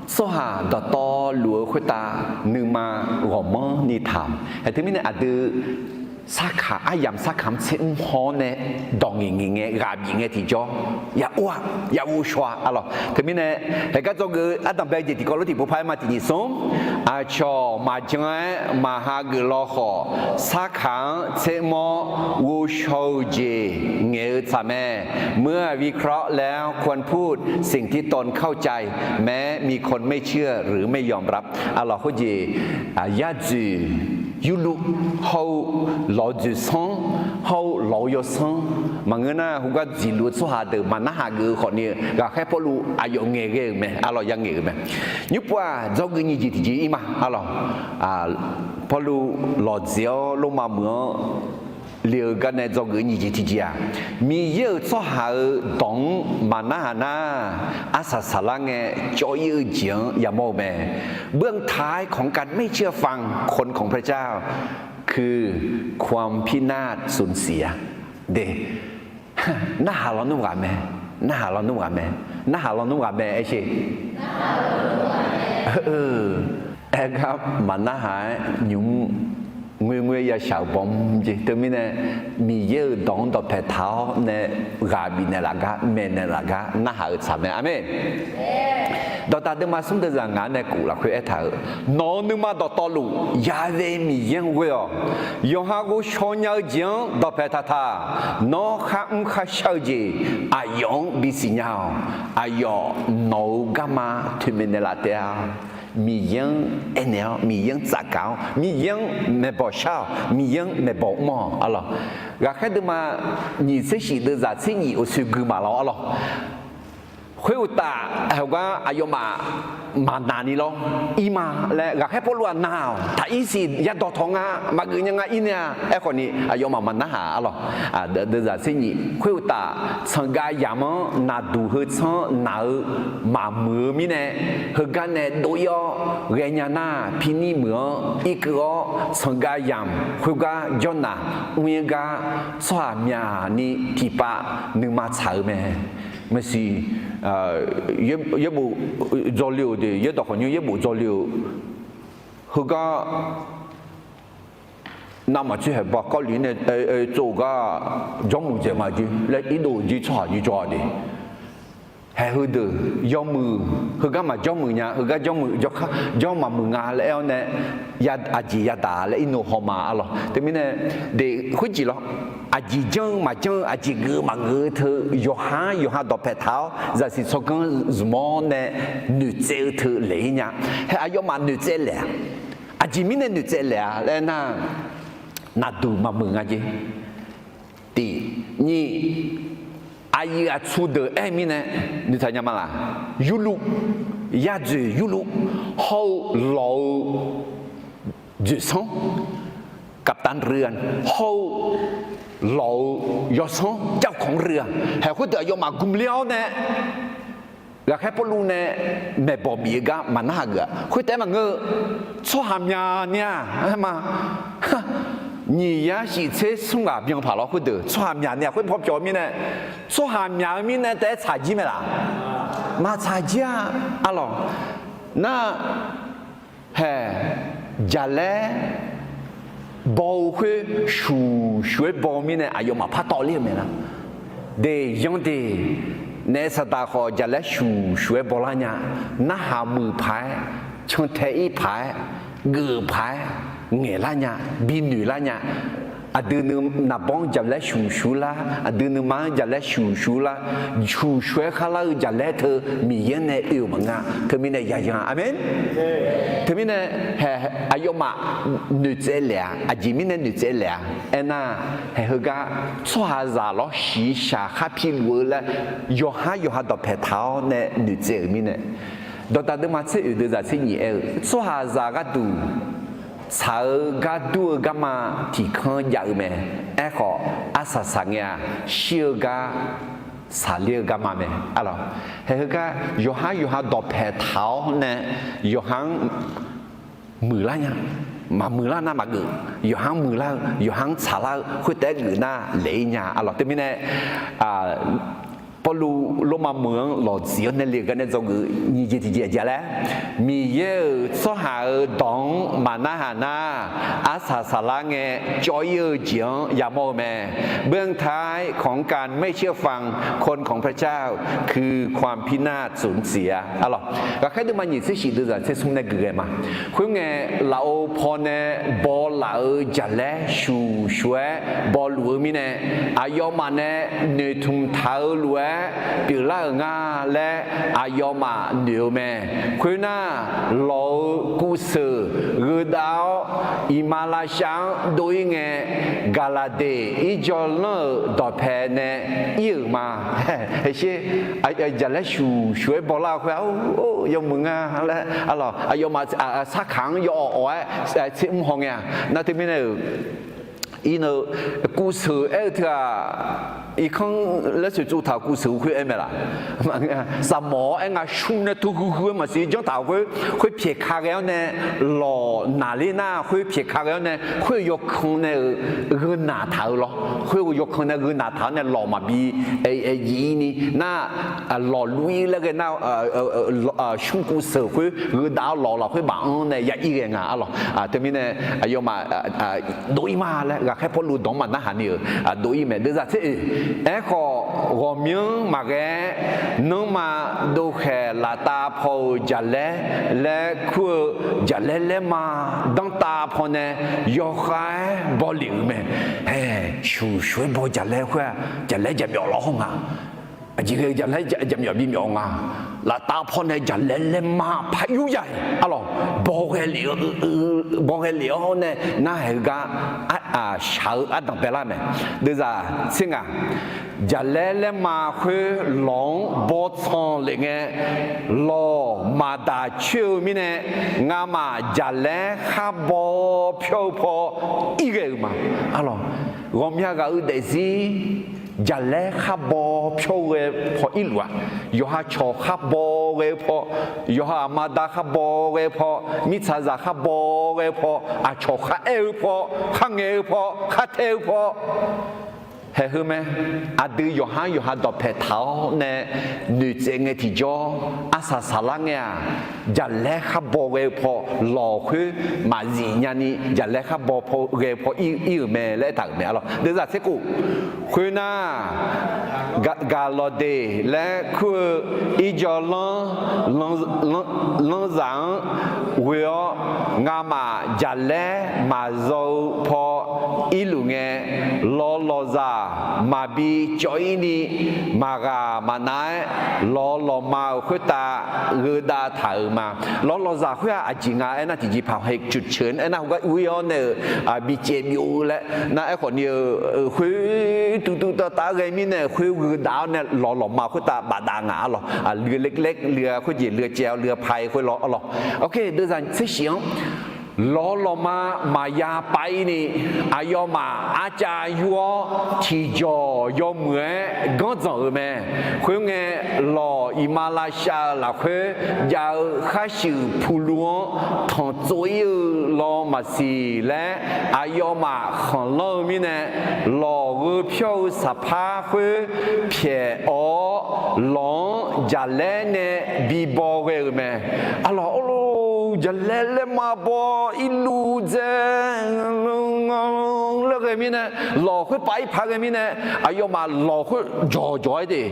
Tsawrhaq dawqtawvluf-eu khoertav nuima ghawqmanrni taq-awq. Haeq teumirnae aqdui sarkaq aryamq sarkaq-anr tser mr haw-awr nae dawq ngaeq ngaeq ngae ghaq bif ngae tiqjawr, ya or-a, ya ghovshaw-a arlawq. Teumirnae, haeq gar dzawgeuf-eu ardanq bae-eu jeq tiqkawv lof tiqpov par-aer ma. Tiq nyiq smr, aqcawq maqjan-aer maqha geuf law khawf, sarkaq-anr tser mr-awr ghovshaw-eu jeq ngaeq-eu tsaq mae. เมื่อวิเคราะห์แล้วควรพูดสิ่งที่ตนเข้าใจ แม้มีคนไม่เชื่อหรือไม่ยอมรับ arlawq. Khoerjeq yadzoeq yurluf hawr-eu lawq-eu dzoeqsanr hawr-eu lawq-eu yawsanr maqngeur nar, heugar dziqluf-eu tsawrhaq deuq maqnarhaq geuf-eu khawfni, ghaqkhaer Pawrluv aqyawf ngaeqghae-euq mae arlawq, ya ngaeq-euq mae. Nymrpov-aq, dzawgeuf nyiq jeq tiqjeq ir ma arlawq. Pawrluv lawqdzaeq-awr Lormav meuq-anr le-eu gar nae dzawgeuf nyiq jeq tiqjeq-aq, Miqyaer-euq tsawrhaq-euq dawq-anr maqnarhaq nar, arsaq saqlar ngae cawv ir-eu jeq-anr yamawr-eu mae. เบื้องท้ายของการไม่เชื่อฟังคนของพระเจ้า คือความพินาศสูญเสีย de. Narhaq lawnmr ghaq mae. Narhaq lawnmr ghaq mae. Narhaq lawnmr ghaq mae aer sher. Aer gar maqnarhaq-aer nymq mr ngoerngoer yashaq-euq bawmr jeq. Teumirnae, Miqyaer-euq dawq-anr dawqpae taq-awr nae ghaq bifnaeq laf gar, maeqnaeq laf gar narhaq-eu tsaq mae. Aqmeq. Dawqdaq deuvma smr deuvzaq ngaq-anr nae kuf lafkhoer aertaq-euq, nawq-eu nuima dawqtawvluf Ya've Miqyaer-anr ghoe-awq. Yawqha ghovshaw nya-eu jeq-anr dawqpae taq taq. Nawr kharmr kharshar-eu jeq aqyawf-anr bisiq nya-awq. Aqyawf nawq-eu garma toeqmaeq naeqlaf taef-a. Miqyaer-anr aernaeq-awr, Miqyaer-anr tsafgaq-awr, Miqyaer-anr maeqbawq shar-awq, Miqyaer-anr maeqbawq mr-awq arlawq. Ghaqkhaer deuvma nyiq tser shif deuvzaq tser nyiq-euq soeqgui maqlawr arlawq. Khoeruqtaf, heugar aqyawfmaf maqnaq ni lawr, ir ma laer ghaqkhaer Pawrluv-aq naq-awq. Taq ir siq yadawq tawq nga, maqgeuf nya nga ir nae-a. Aerkhawf ni aqyawfmaf maqnarhaq arlawq. Deuvzaq tser nyiq khoeruqtaf, tsanqgav yamq-anr naqduq heu tsanr naq-eu maqmuiq-eu mirnae, heugar nae dov ir-awr ghaenya nar, pirnir muiq-anr irkeuv-awr tsanqgav yamq khoergar jawrnaq mr-ir gar, tsawrhaq myaqni tiqpav nuima tsaq-eu mae. Maqsiq, yaerbof dzawle-euq de, yaerdawq khawqnymr yaerbof dzawle-euq heugar navmaqtser haeq ba kawrlif nae tsov-eu gar jawrmuiq dzaeq nga jir laer irdov jir tsawrhaq jir jawr-a de. Haeq heudeuq yawmuiq heugar maqjawr muiq nya, heugar jawr muiq jawr maqmuiq nga laer aer-awr nae, aqjeq yadaq laer irnov haw ma arlawq. Teumirnae, de khoerjeq lawr, aqjeq janr-eu maqjanr-eu, aqjeq geuf-eu maqgeuf-eu teu, yawqha-anr yawqha dawqpae taq-awr zaqsiq tsawrganr zmq-awr nae noeqtsaev-eu teu laeq-ir nya. Haeq aqyawfmaf noeqtsaev laeq-a. Aqjeq mirnae noeqtsaev laeq-a laer aernar, naqduq maqmuiq nga jeq. Tiq, nyiq, aqyuif aqtsu deuq aer-eu mirnae noeqtaq nya ma laq? Yurluv, yadzoeq yurluv, hawr-eu lawq-eu dzoeqsanr, กัปตันเรือ hawr-eu lawq-eu yawsanr เจ้าของเรือ haeq khoerdeuq aqyawfmaf gmq ler-awr nae, ghaqkhaer Pawrluv nae maeqbawq bif-eu gar maqnarhaq geuf-aq. Khoertaef maqngeur-eu, tsawrhaq myaq ni-aq ma, nyiq yar shif tser smr ghaq byan paq lawr khoerdeuq tsawrhaq myaq ni-aq khoer paw pyawq mirnae, tsawrhaq myaq-eu mirnae taef-aer tsaq jir mae laq? Maqtsaq jir-a. Arlawq, nar haeq jaqlaer baw-eu khoer shuq shuq-aer baw-eu mirnae aqyawfmaf partawv ler-eu mae nar. Deq yanr deq, naef saqdaq khawf jaqlaer shuq shuq-aer bawlar nya, narhaq muiq paq-aer, cantae ir paq-aer, geuf paq-aer, ngaeqlar nya, binoeq lar nya. Aqdui nuima naqbawr-anr jaqlaer shuq shuq lar, aqdui nuima-anr jaqlaer shuq shuq lar, shuq shuq-aer kharlar-eu jaqlaer teu Miqyaer nae oe-euq maqngeur. Teumirnae yayan, aqmeq. Teumirnae haeq aqyawfmaf noeqtsaev lef-a, aqjeq mirnae noeqtsaev lef-a. Aernar, haeq heugar tsawrhaqzaq lawr shiqshaq khar piluf-eu laer yawqhar yawqha dawqpaeq taq-awr nae noeqtsaev-euq mirnae, dawqdaq deuvma tser oeq deuvzaq tser nyiq aer-eu tsawrhaqzaq gharduq tsaq-eu gar dur-eu garma tiq kanr jav-eu mae. Aerkhawf, arsaq saqngae-aq, shir-eu gar saqler-eu garma mae. Arlawq, haeq heugar yawqhar yawqha dawqpaeq taq-awr nae yawqha-anr muiqlar nya, maqmuiqlar nar maqgeuf, yawqha-anr muiqlar-eu, yawqha-anr tsaqlar-eu khoertaef-aer geuf nar laeq-ir nya. Arlawq, teumirnae Pawrluv Lormav meuq-anr lawqtsuif-anr nae le-euq gar nae dzawgeuf nyiq jeq tiqjeq aqjeq laer, Miqyaer-euq tsawrhaq-euq dawq-anr maqnarhaq nar, arsaq saqlar ngae cawv-ir-eu jeq-anr yamawr-eu mae. เบื้องท้ายของการไม่เชื่อฟังคนของพระเจ้าคือความพินาศสูญเสีย Arlawq, ghaqkhaer deuvma nyiq tser shif deuvzaq tser smr nae geuf ghae ma. Khoerngae, lafov pawnae bawlaf-euq jaqlaer shuq shuq-aer bawluf-eu mirnae, aqyawfmaf nae noeqtmq taq-eu lof-aer pyeuflar-euq nga laer aqyawfmaf noeq-eu mae. Khoernar, lawq-euq kuvseuq gheudav-awr, iqmalavshav-anr dov-ir ngae, Gaqlaqdeq irjawvlanr-euq dawqpae nae ir-euq ma. Sher, jaqlaer shuq shuq-aer bawlar-eu khoer-a, yawmuiq nga laer, arlawq, aqyawfmaf sarkaq-anr yawawq awq-aer tser mr haw ngae-a. Nar teumirnae-euq, iqnan-eu kuvseuq aer-eu teu-aq, irkanr laer soeqtsuv taq-euq kuvseuq-eu khoer aer mae laq? Saqmawf-awr aer nga, shmr nae tov huiq huiq-aer maqsiq janr taq-euq khoer, khoer pyaeq ka ghae-awr nae lawq naqler nar, khoer pyaeq ka ghae-awr nae khoer-eu yawkan nae-euq gheu naq taq-eu lawr. Khoer-eu yawkan nae gheu naq taq-awr nae lawq maqbi jif-ir ni nar, lawq luf-ir laer ghae nar, shmr kuvseuq khoer gheu dav-awr lawq lafkhoer maqanr nae ya ir ghae nga, arlawq. Teumirnae aqyawfmaf dov-ir ma laer ghaqkhaer Pawrluv dawq-anr maqnarhaq ni-euq dov-ir mae. Deuvzaq tser oeq, aerkhawf ghawqmyanr maqghae-aer, nanrma dovkhaeq laftav paw-euq jaqlaer laer kur-eu jaqlaer laerma danrtav pawnae yawkhav-aer bawlef-euq mae. Haeq, shuq shuq-aer baw jaqlaer khoer-aq, jaqlaer jaqmyawf lawr haw nga. Aqjeq ghae-eu jaqlaer jaqmyawf bimyawf nga. Laftav pawnae jaqlaer laerma par yur ya-iq, arlawq, bawghae lef-awr nae narhaq-eu gar shaq-eu ardanq baelar mae. Deuvzaq tser ngaq, jaqlaer laerma khoer lawq-anr bawtsanq lef ngae, lawq maqdaq coer-eu mirnae, ngamaf jaqlaer khar baw pyawr-eu paw ir ghae-euq ma. Arlawq, ghawqmya ghaq-eu daefzir jaqlaer khar baw pyawr-eu ghae paw irluf-aq, yawqha cawq khar baw ghae-eu paw, yawqha aqma da khar baw ghae-eu paw, mirtsaqzaq khar baw ghae-eu paw, aqcawq khar aer-eu paw, khar ngaeq-eu paw, khar tae-eu paw, haeq heu mae. Aqdui yawqhar yawqha dawqpaeq taq-awr nae noeqtsaev ngae tiqjawr, arsaq saqlar ngae-aq, jaqlaer khar baw ghae-eu paw, lawq khoer maqzif nyani jaqlaer khar baw ghae-eu paw ir-euq mae laer aertaq-euq mae, arlawq. Deuvzaq tser khof, khoernar, Gaqlawqdeq laer kur-eu irjawvlanr lanrzaq-anr ghoe-awr, ngamaf jaqlaer maqzaw-eu paw irluf ngae, lawqlawqzaq maqbi cawv-ir ni, maqghaq maqnav-aer, lawq lawqma-euq khoertav gheudav taq-euq ma. Lawq lawqzaq khoer-aq aqjeq nga aernar, tiqjeqpaq เหตุจุดเฉย aernar, heugar ur-ir-awr nae-euq bicaev byov-eu laer nar, aerkhawf ni-eu khoer tuv tuv tav tav-aer ghae mirnae, khoer gheudav-awr nae lawq lawqma khoertav bafdav nga arlawq. Luiv เล็กๆ luiv-a khoerjeq, luiv caev-awr luiv pai khoer lawr arlawq. Deuvzaq tser shif-anr lawq lawqma maqya pav-ir ni, aqyawfmaf arcav yur-awr tiqjawq yawmuiq-aer ganr dzanq-euq mae. Khoerngae, lawq iqmalavshav-euq lafkhoer jav-eu kharshuif puqluv-anr tanqtsov ir-eu law maqsiq laer aqyawfmaf khanqlanr-eu mirnae, lawq gheu pyawr-eu saqpar khoer pyaeq-awr, lawq-anr jaqlaer nae bibaw ghae-euq mae. Arlawq, jaqlaer laerma baw irluv dzae laer ghae mirnae, lawq khoer pav-ir paq ghae mirnae, aqyawfmaf lawq khoer jawqjawq-aer de,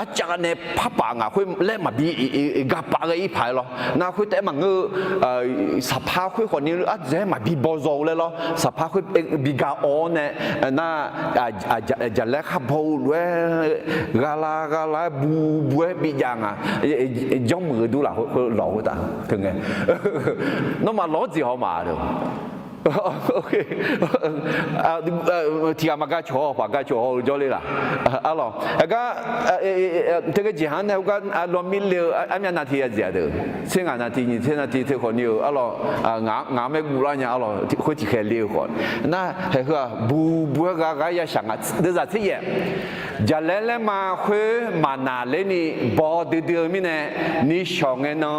arcav nae parpaf ngaq khoer laer maqbi gapaf ghae-ir paq-aer lawr. Nar khoertav-aer maqngeur-eu, saqpar khoer khawf ni ardzaeq-aer maqbi baw zaw-eu laer lawr. Saqpar khoer biga awv-awr nae, nar, jaqlaer khar baw-eu lof-aer, ghalav ghalav-aer bu bu-aer bijav nga. Janrmuiq-eu dur lafkhoer lawq khoertav teungae, nawmaf lawq-anr jeq haw ma-a. Tiqghaq maqgar cawq haw, paq gar cawq haw-eu jawrler laf. Arlawq, aqgar, teughae jeqha-anr nae heugar lawmir le-eu armyav navtiq ya dzaeq-a deuq, tser ngaq navtiq nyiq tser navtiq teu khawf ni-euq arlawq, ngaq-anr maer guv lar nya arlawq, khoer tiqkhaeq le-eu khawf. Nar, haeq heu-aq bu bu-aer ghar ghar ya shaq nga. Deuvzaq tser yaef, jaqlaer laerma khoer maqnaq ler ni baw duidui-eu mirnae, nishawq ngae nan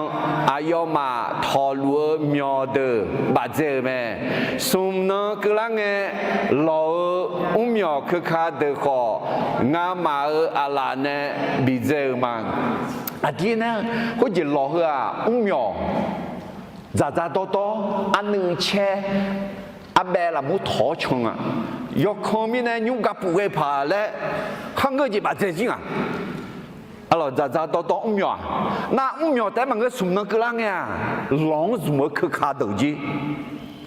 aqyawfmaf tawqluf-eu myawq deuq bafdzae-euq mae. Smq nan keuvlar ngae, lawq-euq mrmyawq keuka deuq khawf, ngamaf-euq aqlaf nae bidzae-euq ma. Aqdir nar, khoerjeq lawq heu-aq mrmyawq, dzaqdzaq dawrdawr, arnuiv caer, arbaev lafmur tawq-awr can nga. Yawkan mirnae nymr gapuf ghae paq laer kharngeur jeq bafdzae jir nga. Arlawq, dzaqdzaq dawrdawr mrmyawq-aq, nar mrmyawq taef-aer maqngeur, smq nan keuvlar ngae-aq, lawq-anr zmq-eu keuka deuq jir,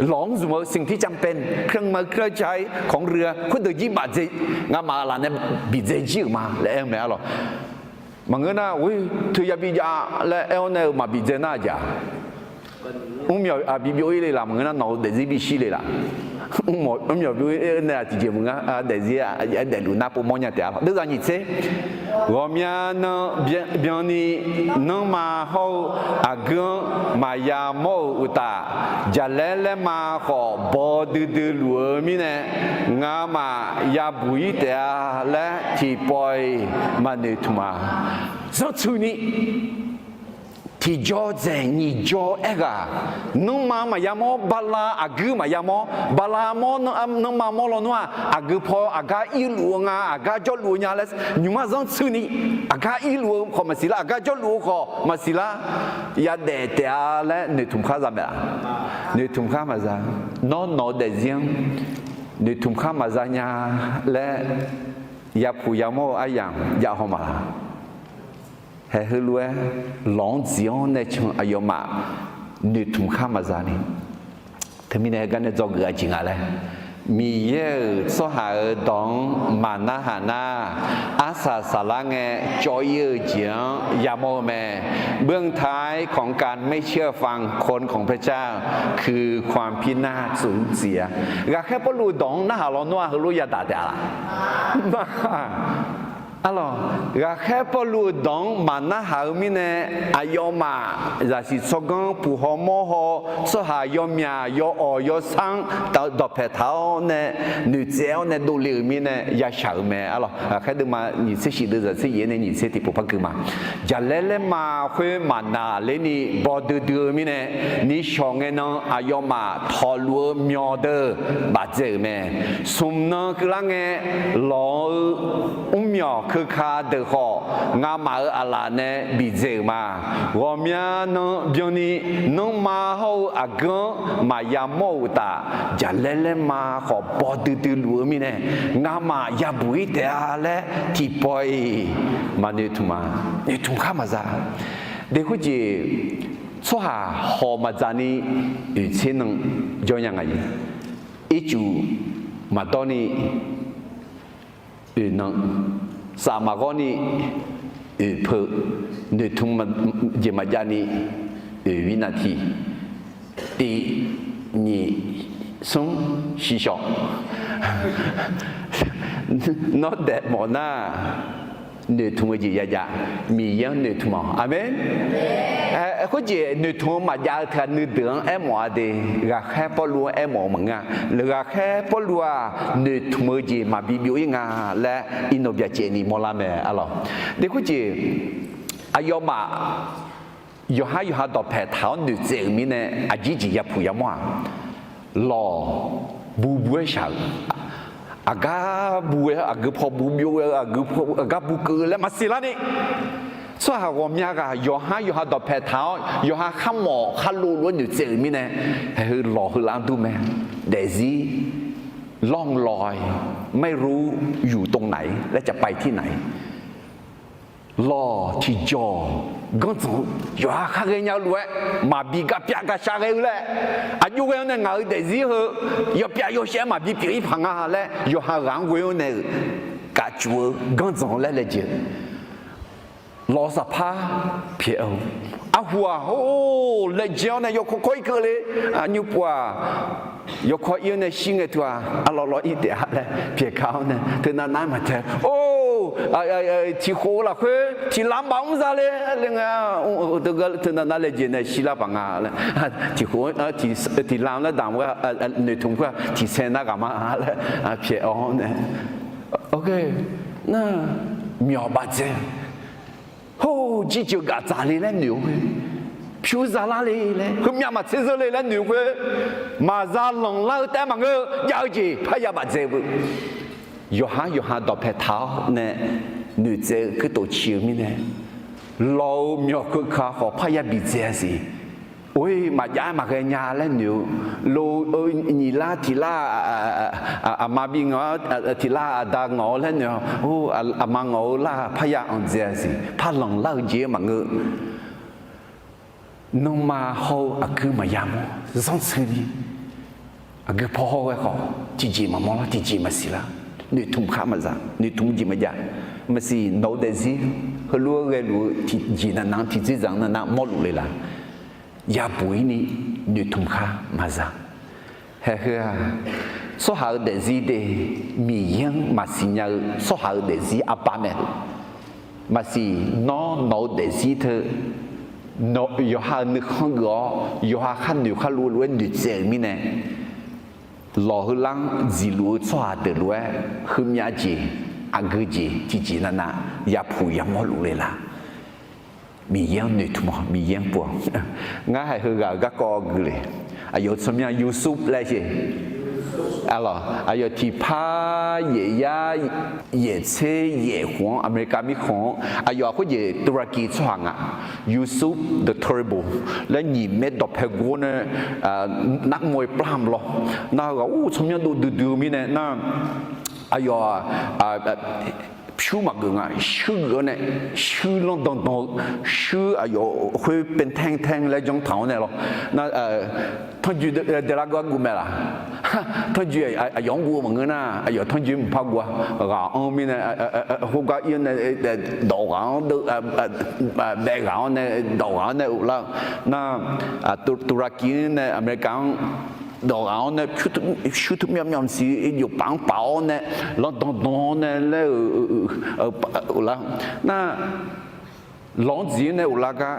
lawq-anr zmq-eu สิ่งที่จำเป็น เครื่องไม้เครื่องใช้ของเรือ khoerdeuq jir bafdzae, ngamaf-euq aqlaf nae bidzae jir-euq ma laer aer-eu mae arlawq. Maqngeur nar, oe, teuya bijav laer aer-awr nae-eu maqbidzae nar aqjeq-aq, mrmyawq aqbi byov-ir le laf, maqngeur nar nawq-eu daefzir bishir le laf. Mrmyawq byov-ir nae-aq tiqjeq maqngeur, daefzir-a, daefluf nar povmawr nya taef-a lawq. Deuvzaq nyiq tser, ghawqmya nan byanni nanrma hawr-eu aqgeu-anr maqya mawr-euq uqtaf, jaqlaer laerma khawf baw duidui luf-eu mirnae, ngamaf yabuq-ir taef-a laer tiqpawf-iq maqnoeq tmq-a. Zanrtsuini tiqjawr dzaeq nyiq jawr aerghaq, nanrma maqya mawr, bala aqguir maqya mawr, bala mawr, nanrma mawr lawnmr-aq, aqgeu paw aqgar irluf-eu nga, aqgar jawrluf-eu nya laer nymqmar zanrtsuini, aqgar irluf-eu khawf maqsiq lar, aqgar jawrluf-eu khawf maqsiq lar, yadaef taef-a laer noeqtmq khar za mae-a. Noeqtmq khar maqza. Nawr nawq-eu daefzir-anr noeqtmq khar maqza nya laer yapuq yamawr-eu aryamq jav haw ma laq? Haeq heulof-aer lawq-anr dziq-anr nae can aqyawfmaf noeqtmq khar maqza ni. Teumirnae heugar nae dzawgeuf-a jeq nga laer, Miqyaer-euq tsawrhaq-euq dawq-anr maqnarhaq nar, arsaq saflar ngae cawv-ir-eu jeq-anr yamawr-eu mae. เบื้องท้ายของการไม่เชื่อฟังคนของพระเจ้า คือความพินาศสูญเสีย. Ghaqkhaer Pawrluv-euq dawq-anr narhaq lawnmr-aq heulof yadaq taef-a laq? Arlawq, ghaqkhaer Pawrluv-euq dawq-anr maqnarhaq-eu mirnae, aqyawfmaf zaqsiq tsawrganr puq haw mawr haw, tsawrhaq yawmyaq yawawq yawsar-anr dawqpaeq taq-awr nae noeqtsaev-awr nae dovle-euq mirnae yashaq-euq mae. Arlawq, ghaqkhaer deuvma nyiq tser shif deuvzaq tser yaef nae nyiq tser tiqpov par gui ma. Jaqlaer laerma khoer maqnaq ler ni baw duidui-eu mirnae, nishawq ngae nan aqyawfmaf tawqluf-eu myawq deuq bafdzae-euq mae. Smq nan keuvlar ngae, lawq-eu mrmyawq keuka deuq khawf, ngamaf-euq aqlaf nae bidzae-euq ma. Ghawqmya nan byanni nanrma hawr-eu aqgeu-anr maqya mawr-euq uqtaf, jaqlaer laerma khawf baw duidui luf-eu mirnae, ngamaf yabuq-ir taef-a laer tiqpawf-iq maqnoeqtmq-a. Noeqtmq khar maqza. Deqhur jeq tsawrhaq hawq maqdzaq ni oeqtser nan jawr nya nga jeq. Ircuf maqdawr ni Oeq nan, saf maqghawr ni oeq peu, noeqtmq jeq maqjav ni oeq วินาที, tiq, nyiq, smr, shiqshawq. Nawr daef mawf nar, noeqtmq-eu jeq yajav, Miqyaer-anr noeqtmq-awq. Aqmeq. Khoerjeq noeqtmq-eu maqjav-eu teughaq nuideuq-anr aermawf-a de, ghaqkhaer Pawrluv-anr aermawf-eu maqngeur-a. Ghaqkhaer Pawrluv-aq, noeqtmq-eu jeq maqbi byov-ir nga laer iqnan byacaevni mawrlar mae arlawq. De khoerjeq, aqyawfmaf yawqhar yawqha dawqpae taq-awr noeqtsaev-euq mirnae aqjir jeq yapuq yamawr-aq, lawq, bu bu-aer shaq-euq, aqgar bu-aer aqgeu paw bu byov-eu, aqgeu paw aqgar bu keuv-eu laer maqsiq larni, tsawrhaq ghawqmya ghaq yawqhar yawqha dawqpae taq-awr yawqha kharmawf kharlov lof-aer noeqtsaev-euq mirnae, haeq heu lawq heular-anr dur mae. Daefzir ร่องรอย ไม่รู้อยู่ตรงไหน และจะไปที่ไหน Lawq tiqjawq ganrdzanq-eu yawqha khar ghaenya-eu lof-aer maqbi garpyav garshar ghae-eu laer, aqjox ghae-awr nae ngaq-euq daefzir heu yawpyav yawshaev-aer maqbi pyeuf-ir paq nga laer yawqha ghaq-anr ghoe-awr nae-euq kafcuf-eu ganrdzanq laer laejae-eu lawq saqpar pyaeq-eu, arhu-aq or laejae-awr nae yawkawr kawr-ir keuvle, nymrpov-aq yawkawr ir-awr nae shir ngae teu-aq arlawr lawr ir taef-a laer pyaeq ka-awr nae teunav nar maqtae or, tiqkhof-eu lafkhoer tiqlam baf mr za le le nga, teunav nar laejae nae shirlar paq nga laer, tiqkhof tiqlam-anr damq-a, noeqtmq khoer-aq tiqsaer nar ghaq ma laer pyaeq-awr nae, nar myawq bafdzae Hawr, jirjeuq gaf dzaq le laer noeq-eu khoer, pyur zalar le laer, heumyav maqtser zeur le laer noeq-eu khoer, maqza lanqlar-eu taef-aer maqngeur-eu jav-eu jeq parya bafdzae-eu, yawqhar yawqha dawqpae taq-awr nae noeqtsaev-eu kuirtof ciq-eu mirnae, lawq-euq myawq keuka khawf parya bidzae-a siq. Or-ir maqjav-aer maqghae nya laer noeq-eu, lo-eu nyiq lar tiq lar, aqma bi ngawq-ar tiq lar aqda ngawq-eu laer noeq-awr, aqma ngawq-eu lar parya anqdzae-a siq. Par lanqlar-eu jeq-aer maqngeur. Nanrma hawr-eu aqgeu maqya mawr zanrtsuini, aqgeu paw hawr ghae khawf tiqjeq maqmawr lar, tiqjeq maqsiq lar. Noeqtmq khar maqza, noeqtmq jeq maqjav. Maqsiq nawq-eu daefzir heulof-aer ghaeluf-eu tiqjeq navnav-anr tiqdzerzaq-anr navnav mawrluf le laq. Yabuq-ir ni noeqtmq khar maqza. Haeq heu-aq, tsawrhaq-euq daefzir de, Miqyaer-anr maqsiq nya-eu tsawrhaq-euq daefzir arbar mae. Maqsiq nawr nawq-eu daefzir teu yawqha-euq nuikhanr geuf-awr yawqha khar noeq khar lov lof-aer noeqtsaev-euq mirnae, lawq heular-anr dziqluf-eu tsawrhaq deuq lof-aer heumyav jeq, aqgeu jeq tiqjeq navnav yapuq yamawr luf le laq. Miqyaer-anr noeqtmq-awq, Miqyaer-anr pov-awq. Ngar haeq heughaq-euq garkawv gui le. Aqyawf tsawrmyanr Yusuf laer sher. Aqlawq, aqyawf tiqpar yaeq yar yaeq tser yaeq khof-anr America mirkhanq-anr aqyawf khoerjeq Turkey tsawrhaq nga. Yusuf the Terrible laer nyiq maer dawqpae gor nae narmawr-i plamq lawr. Nar heughaq ur tsawrmyanr dov duidui-eu mirnae nar, aqyawf pyur maqgeuf nga, shuir geuf-awr nae, shuir lanr dandan-eu, shuir aqyawf khoer เป็นแท่งๆ laer janr taq-awr nae lawr. Nar tanrjoe daelar gawr guv mae laq? Tanrjoe aqyawf-anr guv-eu maqngeur nar, aqyawf tanrjoe mqpar guv-a. Ghaq-anr mirnae, khoergar ir-awr nae dawq ghaq-anr, baef ghaq-anr nae dawq ghaq-anr nae of lar-eu nar, Turkey-anr nae America-anr dawq ghaq-anr nae pyur tmr myavmyav maqsiq, jofpaf-anr paf-awr nae lanr dandan-awr nae laer-eu of lar nar, lawq-anr dziq-anr nae of lar gar,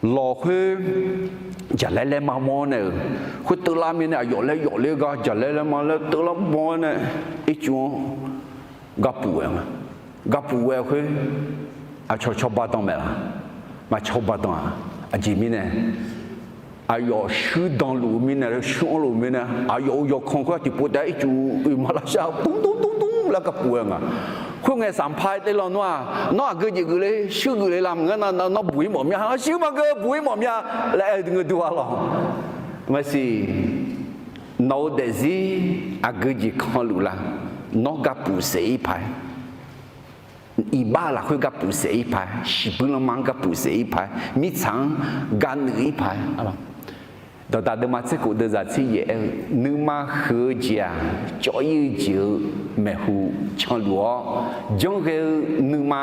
lawq khoer jaqlaer laer ma mawr-awr nae-euq khoer teuvlar mirnae aqyawf laer yawf ler gar jaqlaer laer ma laer teuvlar baw-awr nae ircuf-anr gar puf ghae ma. Gar puf ghae khoer aqcawq cawba dan maeq laq? Maqcawba dan-aq. Aqjeq mirnae aqyawf shuir danluf-eu mirnae, shuir anrluf-eu mirnae, aqyawf-euq yawqkan khoer tiqpov taef-aer ircuf oeq ma lavshar-eu dmr dmr dmr dmr laer gar puf ghae nga. Khoerngae sanqpaq te lawnmr-aq, nawr aqgeu jeq geufle, shuir geufle lar maqngeur nar, nawr buq-ir mawf mya, shuir maqgeu buq-ir mawf mya laer aer-eu ngeur dur-a lawq. Maqsiq, nawq-eu daefzir aqgeu jeq kanluf lar? Nawr gar puf saef-ir paq-aer, iqbax-eu lafkhoer gar puf saef-ir paq-aer, shiqbuir lanma-anr gar puf saef-ir paq-aer, mirtsaq-anr gar nuif-ir paq-aer. Dawqdaq deuvma tser khof deuvzaq tser yaef aer-eu, nuima huiq-eu jeq-aq, cawv-ir-eu jeq-eu maeqhu canluf-awr, janrghae-eu nuima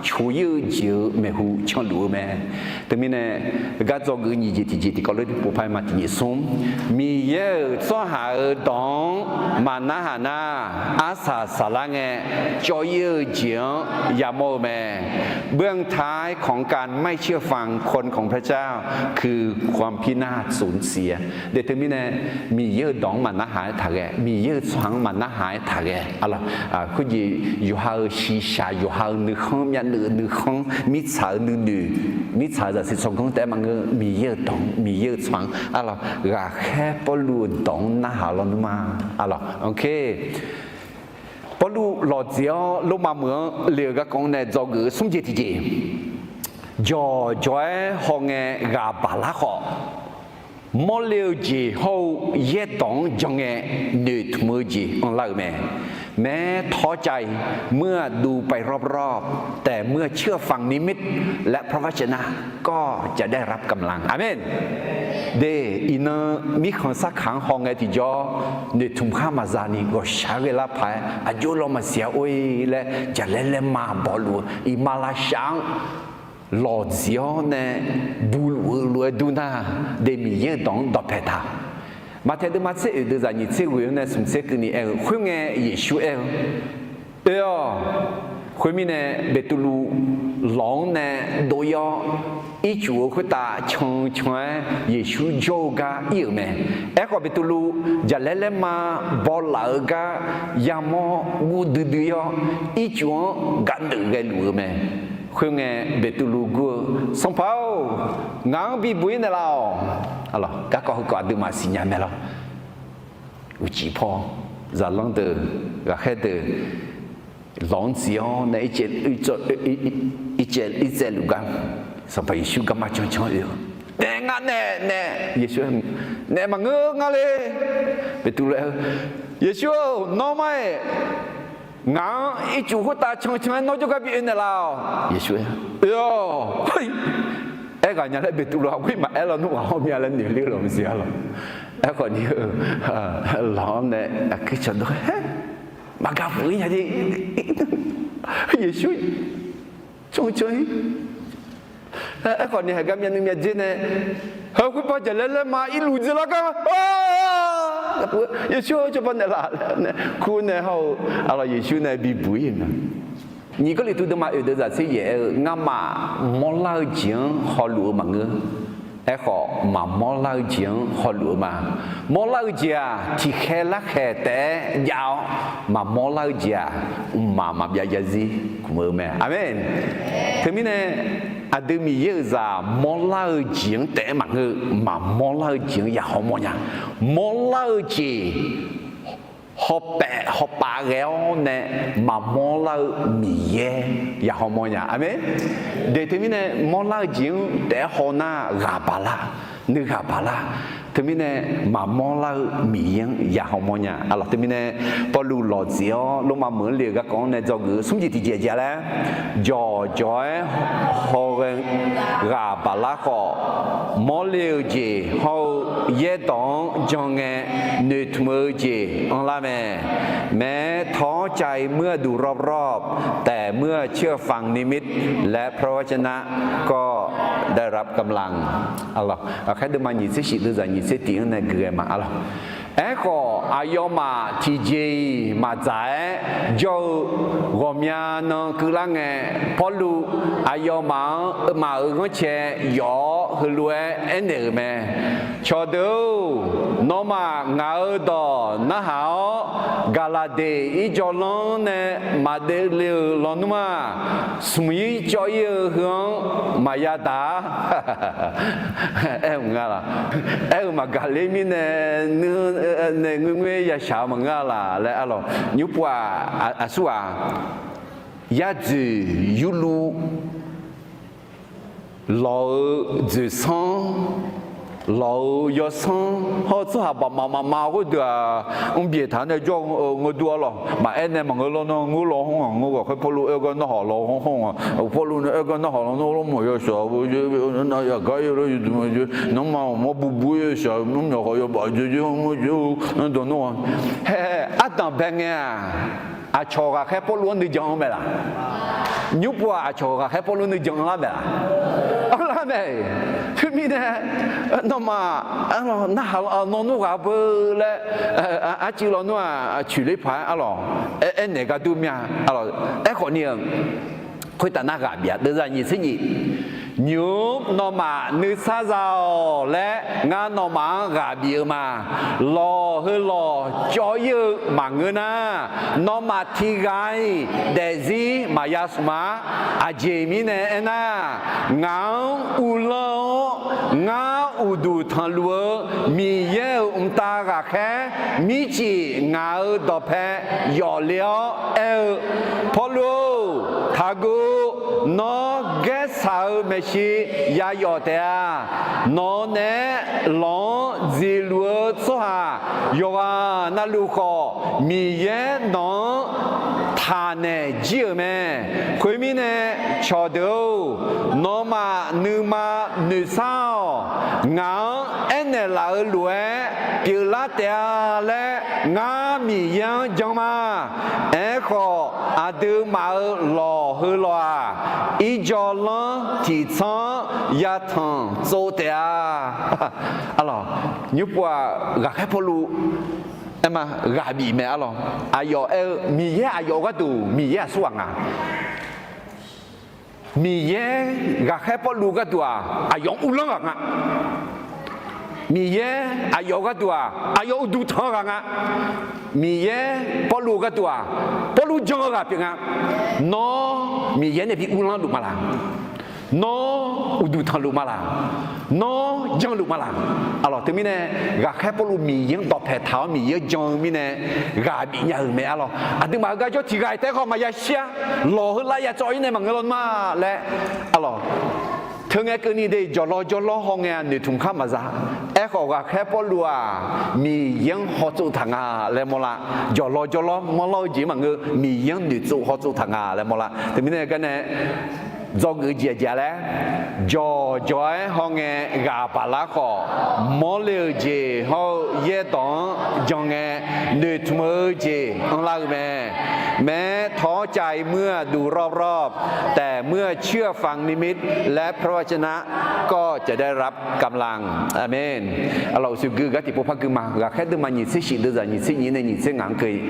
coq-ir-eu jeq-euq maeqhu canluf-eu mae. Teumirnae, gar dzawgeuf nyiq jeq tiqjeq tiqkawv lof-aer povpar-aer ma tiqjeq smr. Miqyaer-euq tsawrhaq-euq dawq-anr maqnarhaq nar, arsaq saqlar ngae, cawv-ir-eu jeq-anr yamawr-eu mae. เบื้องท้ายของการไม่เชื่อฟังคนของพระเจ้าคือความพินาศสูญเสีย Daef teumirnae, Miqyaer-euq dawq-anr maqnarhaq-aer taqghae, Miqyaer-euq tsawrhaq-anr maqnarhaq-aer taqghae. Arlawq, khoerjeq yawqha-euq shiqshaq, yawqha-euq nuikhanr, myavnuiv-eu nuikhanr, mirtsaq-euq nuinoeq, mirtsaq-euq zaqsiq tsawrganr taef-aer maqngeur, Miqyaer-euq dawq-anr, Miqyaer-euq tsawrhaq-anr, arlawq, ghaqkhaer Pawrluv-euq dawq-anr narhaq lawnmr-a. Arlawq, ok. Pawrluv lawqdzeq-awr Lormav meuq-anr le-eu garkawv-anr nae dzawgeuf-eu smr jeq tiqjeq, jawqjawq-aer hawngae ghaq baqlar khawf, mawrle-eu jeq hawr-eu yaerdawq-anr jan ngae noeqtmq-eu jeq anrlar-euq mae. แม้ท้อใจเมื่อดูไปรอบๆ แต่เมื่อเชื่อฟังนิมิตและพระวจนะก็จะได้รับกำลัง อาเมน Daef iqnan mirkhanq sarkaq-anr hawngae tiqjawr noeqtmq khar maqza ni ghawqshaq-aer ghaelar paq-aer aqjox law maqsiq-a or-e laer jaqlaer laerma bawluf-eu iqmalavshav lawqdzeq-awr nae buluf-eu lof-aer dur nar, Daef Miqyaer-euq dawq-anr dawqpae taq. Maqtaeq deuvma tser oeq deuvzaq nyiq tser ghoeq-anr nae smq tser keuvni aer-eu, khoerngae Yeqsur aer-eu, Oe-awq. Khoermirnae, Beqtuvluv lawq-anr nae dov-ir-awr, ircuf-eu khoertav cancan-aer Yeqsur jawr-eu gar ir-euq mae. Aerkhawf, Beqtuvluv jaqlaer laerma bawlaf-eu gar yamawr guv duidui-awr, ircuf-anr gaqdeuf ghaeluf-eu mae. Khoerngae, Beqtuvluv gur-eu, Sanqpaq-or, ngaq-anr bibuq-ir naeqlaf-awq. Garkawv heukawv aqduimaf siqnya mae lawr. Uqcif paw, zaqlanr deuq, ghaqkhaer deuq, lawq-anr dziq-awr nae ircaev, ircaev luf gar, Sanqpaq Yeqsur garma cancan oe-awr, Naeq, ngar naeq nae, Yeqsur, naeq maqngeur ngar le. Beqtuvluv aer-eu, Yeqsur-or, nawr mar-iq ngaq-anr ircuf khoertav cancan-aer nawr jawrgar bi oe naeqlaf-awq. Yeqsur aer-eu, Oe-awq. Aerghaq nya laer Beqtuvluv aqghoer maqaer lawnmr ghaq hawr mya laer noeq ler-eu lawq maqsiq-a lawq. Aerkhawf ni-eu, lawq-anr nae aqkuir cawqdawr-aer maqgaq puq-ir nya de. Yeqsur cancan-ir. Aerkhawf ni heugar myavnuiv myavdzer nae, heu khoerpav jaqlaer laerma irluf dzeurlar gar, Yeqsur-or, cawba naeqlaf laer nae kur nae hawr-eu, arlawq Yeqsur nae bibuq-ir-euq mae. Nyiq Gawrliqtu deuvma oeq deuvzaq tser yaef aer-eu, Ngamaf mawrlar-eu jeq-anr hawluf-eu maqngeur. Aerkhawf, maqmawr lar-eu jeq-anr hawluf-eu ma. Mawrlar-eu jeq-aq, tiqkhaer larkhaeq taef-aer jav-awr, maqmawr lar-eu jeq-aq, mqmaq maqbyav jav zir kmq-eu mae. Aqmeq. Teumirnae, aqdui Miqyaer-euq zaq mawrlar-eu jeq-anr taef-aer maqngeur-eu, maqmawr lar-eu jeq-anr ya hawmawr nya. Mawrlar-eu jeq hawpaef hawpav ghae-awr nae maqmawr lar-eu Miqyaer ya hawmawr nya. Aqmeq. Deuq teumirnae mawrlar-eu jeq-anr taef-aer hawnar ghaq baq lar, nuighaq baq lar. Teumirnae maqmawr lar-eu Miqyaer-anr ya hawmawr nya. Arlawq teumirnae Pawrluv lawqdzeq-awr Lormav meuq-anr le-euq garkawv-anr nae dzawgeuf-eu smr jeq tiqjeq jeq laer, jawqjawq-aer hawghae ghaq baq lar khawf, mawrle-eu jeq hawr-eu yaerdawq-anr jan ngae noeqtmq-eu jeq anrlar mae. แม้ท้อใจเมื่อดูรอบๆ แต่เมื่อเชื่อฟังนิมิตและพระวจนะก็ได้รับกำลัง Arlawq, aqkhaer deuvma nyiq tser shif deuvzaq nyiq tser tiq-anr nae guiqghae ma. Arlawq, aerkhawf aqyawfmaf tiqjeq-iq maqdzaq-aer jawr-eu ghawqmya nan keuvlar ngae, Pawrluv aqyawfmaf-anr maf-euq ghanrcae yawf-awr heulof-aer aernaeq-euq mae. Cawqdeuq-or, nawmaf ngaq-euq dawq narhaq-awr, Gaqlaqdeq irjawvlanr nae maqdeuv le-euq lawnmr-aq, smq-ir cawv-ir-eu heu-anr maqya daq-a. Aer-eu maqngeur-a laq? Aer-eu maqgaq ler mirnae, nae ngoerngoer yashaq-eu maqngeur-a laq laer arlawq. Nymrpov-aq, aqsur-aq, yadzoeq yurluv lawq-eu dzoeqsanr lawq-euq yawsanr hawr-eu tsawrhaq baqmaf mafma khoerdeuq-aq, mrbyaeq taq nae jawr-eu ngeur dur-a lawq. Maqaer nae maqngeur lawr nar, ngeur law hawr-aq, ngeur ghaqkhaer Pawrluv aer-eu gar narhaq law hawr-aq, Pawrluv nae aer gar narhaq law nar, lawrmawq yawshaq, nar yaqgar-ir lar yawduq ma, nanrma mawr bubu-ir yawshaq, mrmyawq khawf yawbaf joe joe mr joe, dawq nar-a. Hae, ardanq bae ngae-aq, aqcawq ghaqkhaer Pawrluv-anr nuijan-eu mae laq? Nymrpov-aq, aqcawq ghaqkhaer Pawrluv nuijan-eu lar mae laq? Anrlar mae. Khoermirnae, nawmaf, arlawq, narhaq law, nawr nmr ghaq beu laer, arcuiv lawnmr-aq, coeqler paq-aer arlawq, aernaeq gar dur mya. Arlawq, aerkhawf ni-eu, khoertav nar ghaq bif-a, deuvzaq nyiq tser nyiq. Nymq-mr nawmaf nuisar za-awq laer ngar nawmaf-anr ghaq bif-eu ma. Lawq heu lawq cawv-ir-eu maqngeur nar, nawmaf tiqghaq-iq daefzir maqya smq-a. Aqjeq mirnae aernar, ngaq-anr uvlanr-awr, ngar uqduq tanqluf-eu Miqyaer-euq mqtav ghaqkhaer mircif ngaq-euq dawqpae yawfle-awr aer-eu, Pawrluv-or, taqguv. Nawr gaersaq-euq maeqshi yayawf taef-a. Nawq-eu naeq-aer lawq-anr dziqluf-eu tsawrhaq yawqghaq navluf khawf, Miqyaer nawq-anr taqnaeq jir-euq mae. Khoermirnae, cawqdeuq-or, nawmaf nuima noeqsar-awq. Ngaq-anr aernaeq laf-euq lof-aer pyeuflar taef-a laer ngar Miqyaer-anr jan ma. Aerkhawf, aqduimaf-euq lawq heu lawq-aq, irjawvlanr tiqtsanr-anr yatanq tsov taef-a. Arlawq, nymrpov-aq, ghaqkhaer Pawrluv aer ma, ghaq bif mae arlawq. Aqyawf aer-eu Miqyaer aqyawf-eu gharduq Miqyaer aqsurghaq nga. Miqyaer ghaqkhaer Pawrluv gharduq-aq, aqyawf-anr uvlanr ghaq nga. Miqyaer aqyawf-eu gharduq-aq, aqyawf uqduq tanq-eu ghaq nga. Miqyaer Pawrluv gharduq-aq, Pawrluv jan-eu ghaq pyeuf nga. Nawr Miqyaer nae bi uvlanr luf ma laq? Nawr uqduq tanqluf ma laq? Nawr janluf ma laq? Arlawq, teumirnae ghaqkhaer Pawrluv Miqyaer-anr dawqpae taq-awr Miqyaer-anr jan-eu mirnae ghaq bif nya-euq mae arlawq. Aqduimaf heugar jawr tiqghaq-iq taef-aer khawf maqya shir-a. Lawq heu lar ya cawv-ir nae maqngeur lawnmr-a laer arlawq. Teungae keuvni de jawqlawv jawrlawr hawngae-a noeqtmq kar maqza. Aerkhawf, ghaqkhaer Pawrluv-aq, Miqyaer-anr hawtsov taq nga laer mawrlar. Jawqlawv jawrlawr mawrlar-eu jeq maqngeur, Miqyaer-anr noeqtsov hawtsov taq nga laer mawrlar. Teumirnae garnae, dzawgeuf jeq aqjeq laer, jawqjawq-aer hawngae ghaq baqlar khawf, mawrle-euq jeq hawr-eu yaerdawq-anr jan ngae, noeqtmq-eu jeq anrlar-eu mae. แม้ท้อใจเมื่อดูรอบๆ แต่เมื่อเชื่อฟังนิมิตและพระวจนะ ก็จะได้รับกำลัง Aqmeq. Arlawq, uqshoe gui-eu gar tiqpov par gui ma. Ghaqkhaer deuvma nyiq tser shif deuvzaq nyiq tser nyiq nae nyiq tser ngaq-anr keuv-ir,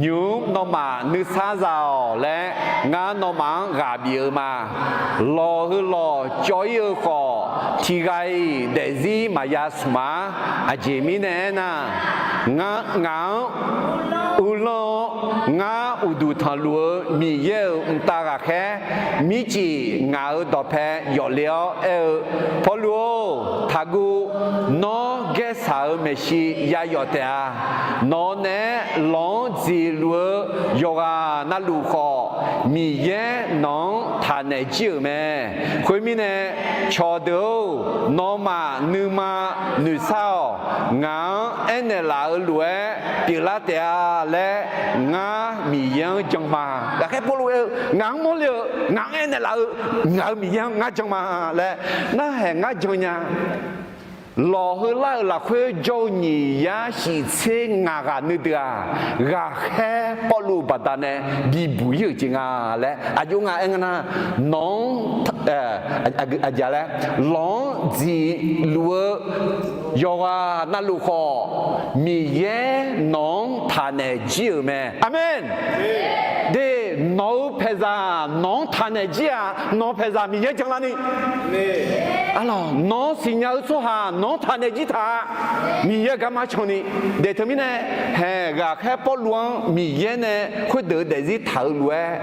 nymq-mr nawmaf nuisar za-awq laer ngar nawmaf-anr ghaq bif-eu ma. Lawq heu lawq cawv-ir-eu khawf, tiqghaq-iq daefzir maqya smq-a. Aqjeq mirnae aernar, ngaq-anr uvlanr-awr, ngar uqduq tanqluf-eu Miqyaer-euq mqtav ghaqkhaer mircif ngaq-euq dawqpae yawfle-awr aer-eu, Pawrluv-or, taqguv. Nawr gaersaq-euq maeqshi yayawf taef-a. Nawq-eu naeq-aer lawq-anr dziqluf-eu yawqghaq navluf khawf, Miqyaer nawq-anr taqnaeq jir-euq mae. Khoermirnae, cawqdeuq-or, nawmaf nuima noeqsar-awq. Ngaq-anr aernaeq laf-euq lof-aer pyeuflar taef-a laer ngar Miqyaer-anr jan ma. Ghaqkhaer Pawrluv aer-eu, ngaq-anr mawrle-eu, ngaq-anr aernaeq laf-eu, ngaq-euq Miqyaer-anr ngar jan ma laer. Narhaq ngar jan nya. Lawq heu lar-euq lafkhoer jawr-eu nyiq yar shif tser ngaq ghaq nuideuq-aq, ghaqkhaer Pawrluv baqdanae bibuq-ir-euq jeq nga laer aqjox nga aer nga nar, nawq-anr, aqjeq laer, lawq-anr dziqluf-eu yawqghaq navluf khawf, Miqyaer nawq-anr taqnaeq jir-euq mae. Aqmeq. De, nawq-eu paeqzaq nawq-anr taqnaeq jir-aq, nawq-eu paeqzaq Miqyaer janlarni, arlawq, nawq-anr siqnya-eu tsawrhaq nawq-anr taqnaeq jir taq-a. Miqyaer garma canni. De, teumirnae, haeq, ghaqkhaer Pawrluv-anr Miqyaer nae khoerdeuq-eu daefzir taq-eu lof-aer,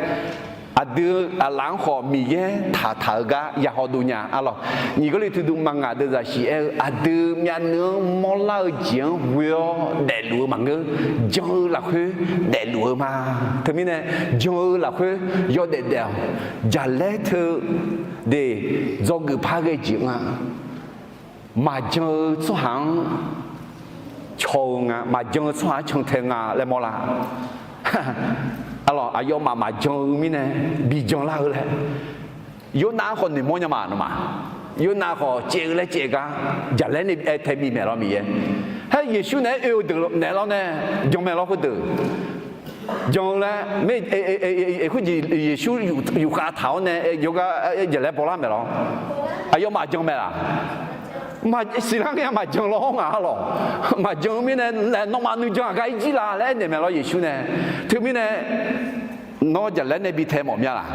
aqdui aqlaf-anr khawf Miqyaer taqtaq-eu gar ya haw dov nya, arlawq. Nyiq Gawrliqtu dm ma ngaq deuvzaq shif aer-eu, aqdui myavnuiv-anr mawrlar-eu jeq-anr ghoe-awr daefluf-eu maqngeur, jan-eu lafkhoer daefluf-eu ma. Teumirnae, jan-eu lafkhoer yawdaef daef-awq. Jaqlaer teu de, dzawgeuf par ghae jeq nga. Maqjan-eu tsawrhaq-anr caw-eu nga, maqjan-eu tsawrhaq-anr cantae nga laer mawrlar. Arlawq, aqyawfmaf maqjan-eu mirnae bi janlar-eu laer. Yornav-anr khawf noeqmawr nya ma nawmaf. Yornav khawf caev-eu laer caev gar, jaqlaer nae aer tae bi maeq lawr Miqyaer. Haer Yeqsur naeq-aer oe-eu deuq naeq lawr nae jan mae lawr khoerdeuq. Jan-eu laer, khoerjeq Yeqsur yufkhav taq-awr nae yawgar jaqlaer bawlar maeq lawr. Aqyawfmaf jan mae laq? Siqlar ngae maqjan lawr-awr ngaq arlawq. Maqjan-eu mirnae, nawmaf nuijan aqgar irjir la laer aernaeq maeq lawr Yeqsur nae. Teumirnae, nawr jaqlaer nae bi tae mawf mya laq?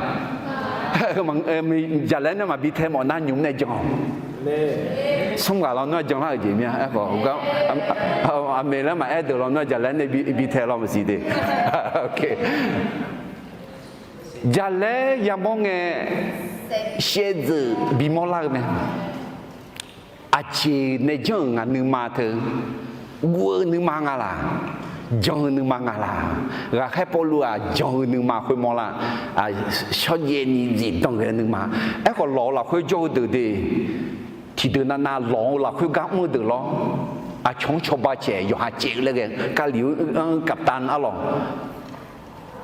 Jaqlaer nae maqbi tae mawf nar nymq nae jan-awq. Smr ghaq lawnmr-aer janlar-euq jeq mir-a. Aerkhawf, aqmeq laer maqaer deuq lawnmr-aer jaqlaer nae bi tae law maqsiq de. Jaqlaer yamawr ngae, shaevdzeuf bimawr lar-eu mae. Aqjeq nae janr-euq ngaq nuima teu, guv-eu nuima nga laq, jan-eu nuima nga laq. Ghaqkhaer Pawrluv-aq jan-eu nuima khoermawr lar, shawrjaev ni zifdan ghae-eu nuima. Aerkhawf lawq-eu lafkhoer jawr-eu deuq de, tiqdeuq navnav lawq-eu lafkhoer gar mr-eu deuq lawr. Aqcawq-anr cawba caeq yawqha caev-eu laer ghae, Kali-eu anr-eu kaptan arlawq.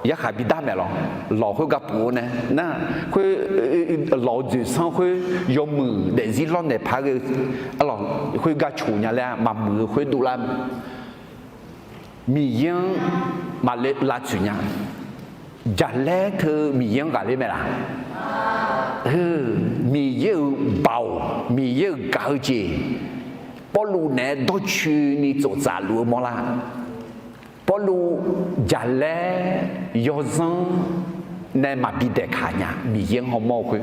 Yarkhaq bidar maeq lawq. Lawq khoergar puf-eu nae nar, khoer lawq-eu dzoeqsanr khoer yawmuiq daefzir lawrnaeq paq ghae-eu arlawq, khoergar coq nya laer maqmuiq-eu khoer dovlar. Miqyaer-anr maqle lavtsoeq nya. Jaqlaer teu Miqyaer-anr ghaqler mae laq? Heu, Miqyaer-euq baoq, Miqyaer-euq gaq-eu jeq, Pawrluv naeq-aer dawrcoeni tsoftsaf luf-eu mawrlar. Pawrluv jaqlaer yawzanr nae maqbi daeqkaq nya, Miqyaer-anr hawmawr-eu khoer.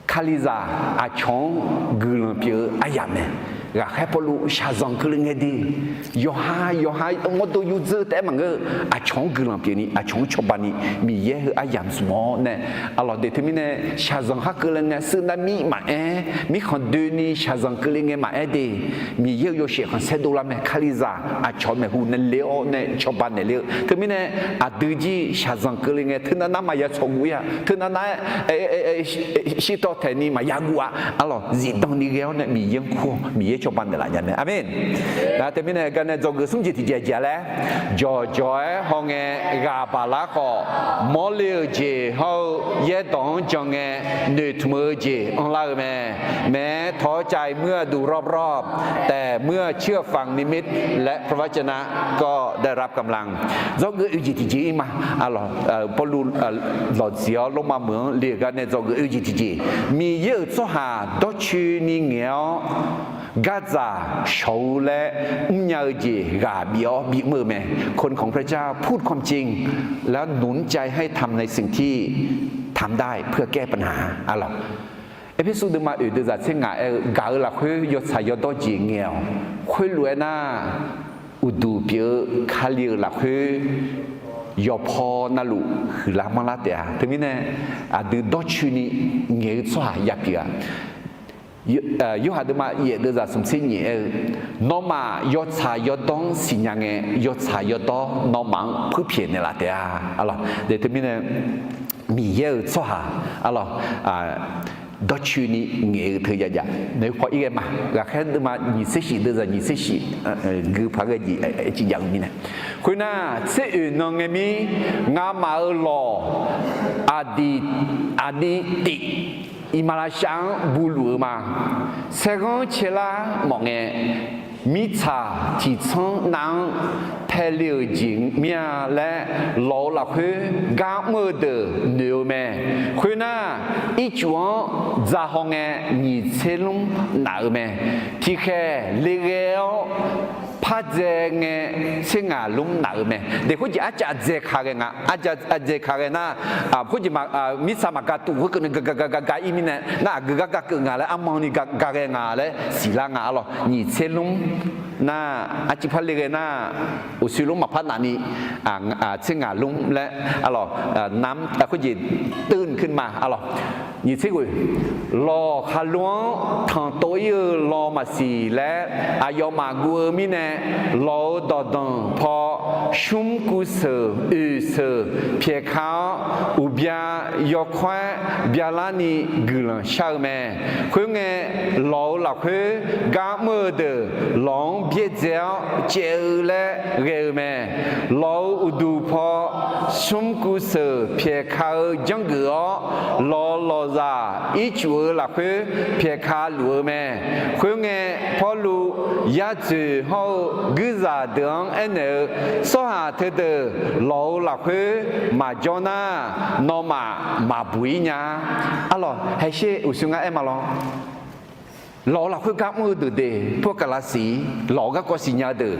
Kalizaq aqcawq-anr guiqlanq pyeuf-eu aryamq mae. Ghaqkhaer Pawrluv shaqzanq keuvle ngae de, yawqha yawqha mawrdo yurdzeur taef-aer maqngeur-eu, aqcawq-anr guiqlanq pyeufni aqcawq-anr cawbani Miqyaer heu aryamq smq-awr nae, arlawq de teumirnae shaqzanq khar keuvle ngae suiv nar mir maqaer, mirkhanq doeni shaqzanq keuvle ngae maqaer de, Miqyaer-euq yawshaef khanqsaer dovlar mae. Kalizaq aqcawq maeqhu nae le-awr nae cawba naeqle-eu teumirnae, aqdui jir shaqzanq keuvle ngae teunav nar maqya tsawqguv-ir-a, teunav nar-aer shirtawv taeqni maqya guv-a, arlawq zifdan ni ghae-awr nae Miqyaer-anr kur-awq, Miqyaer cawba naeqlaf nya mae. Aqmeq. Teumirnae garnae dzawgeuf smr jeq tiqjeq jeq-a laer, jawqjawq-aer hawngae ghaq baqlar khawf, mawrle-euq jeq hawr-eu yaerdawq-anr jan ngae, noeqtmq-eu jeq anrlar-eu mae. แม้ท้อใจเมื่อดูรอบๆ แต่เมื่อเชื่อฟังนิมิตและพระวจนะก็ได้รับกำลัง Dzawgeuf oe jeq tiqjeq-ir ma. Pawrluv lawqtsuif-awr Lormav meuq-anr le-euq garnae dzawgeuf oe jeq tiqjeq, Miqyaer-euq tsawrhaq dawrcoeni ngaeq-awr, gardzaq shawq-eu laer mrnya-eu jeq ghaq bif-awr bimr-eu mae. คนของพระเจ้าพูดความจริง แล้วหนุนใจให้ทำในสิ่งที่ทำได้เพื่อแก้ปัญหา arlawq. Erpersu deuvma oeq deuvzaq tser ngaq aer-eu, gaq-eu lafkhoer yawtsaq yawdawr jeq ngaeq-awq. Khoerlof-aer nar, uqduq pyeuf-eu Kali-euq lafkhoer yawqpaw navluf huiqlar manrlar taef-a. Teumirnae, aqdui dawrcoeni ngaeq-eu tsawrhaq yapyeuf-a. Yorhaq deuvma yaef deuvzaq smq tser nyiq aer-eu, nawmaf yawtsaq yawdawr-anr siqnya ngae, yawtsaq yawdawr nawmaf-anr puirpyaeq naeqlaf taef-a. Arlawq, teumirnae, Miqyaer-euq tsawrhaq, arlawq, dawrcoeni ngaeq-eu teu jav jav. Noeq paw ir ghae ma. Ghaqkhaer deuvma nyiq tser shif deuvzaq nyiq tser shif, gui paq ghae jeq ciqjaq-eu mirnae. Khoernar, tser oeq nan ngae mir, ngamaf-euq lawq aqdiq, aqdiq tif, iqmalavshav-anr buluf-eu ma. Saerghanr caerlar mawf ngae, mirtsaq tiqtsanr nav-anr paele-euq jeq mir-a laer lawq-eu lafkhoer gar mr-eu deuq noeq-eu mae. Khoernar, ircuf-anr dzahaw ngae nyiq tser lmr naf-eu mae. Tiqkhaeq le ghae-awr pardzae ngae tser ngaq lmr naf-eu mae. Daeq khoerjeq arcav dzaeq ka ghae nga, arcav dzaeq ka ghae nar, khoerjeq mirtsaq maqga tuf khoerkeuvni ga ga ga ga ga ir mirnae nar, aqgeu gar ga keuv nga laer armanni ga ghae nga laer siqlar nga arlawq. Nyiq tser lmr nar, arcuiv par le ghae nar, uqshoe lmr maqpar nafni tser ngaq lmr laer arlawq, nam khoerjeq teuv keuvni ma, arlawq, nyiq tser ghoeq, lawq khaqlo-anr tanqtov ir-eu law maqsiq laer aqyawfmaf guv-eu mirnae, lawq-euq dawqdanq paw shmr kuv seuq oeq seuq pyaeqka-awr, uqbya yawkawr-aer byalar ni guiqlanq shar-eu mae. Khoerngae, lawq-euq lafkhoer gar mr-eu deuq lawq-anr byaerdzae-awr caev-eu laer ghae-eu mae. Lawq-euq uqduq paw shmr kuv seuq pyaeqka-eu janrgeuf-awr, lawq lawqzaq ircuf-eu lafkhoer pyaeqka luf-eu mae. Khoerngae, Pawrluv yadzoeq hawr-eu guirzaq deuq-anr aernaeq-eu, tsawrhaq teudeuq lawq-euq lafkhoer maqjawr nar, nawmaf maqbuq ir nya-a. Arlawq, haesher uqshoe ngar aer ma lawr. Lawq-euq lafkhoer gar mr-eu deuq de, purkaqlaq siq, lawq-euq garkawv siqnya-eu deuq,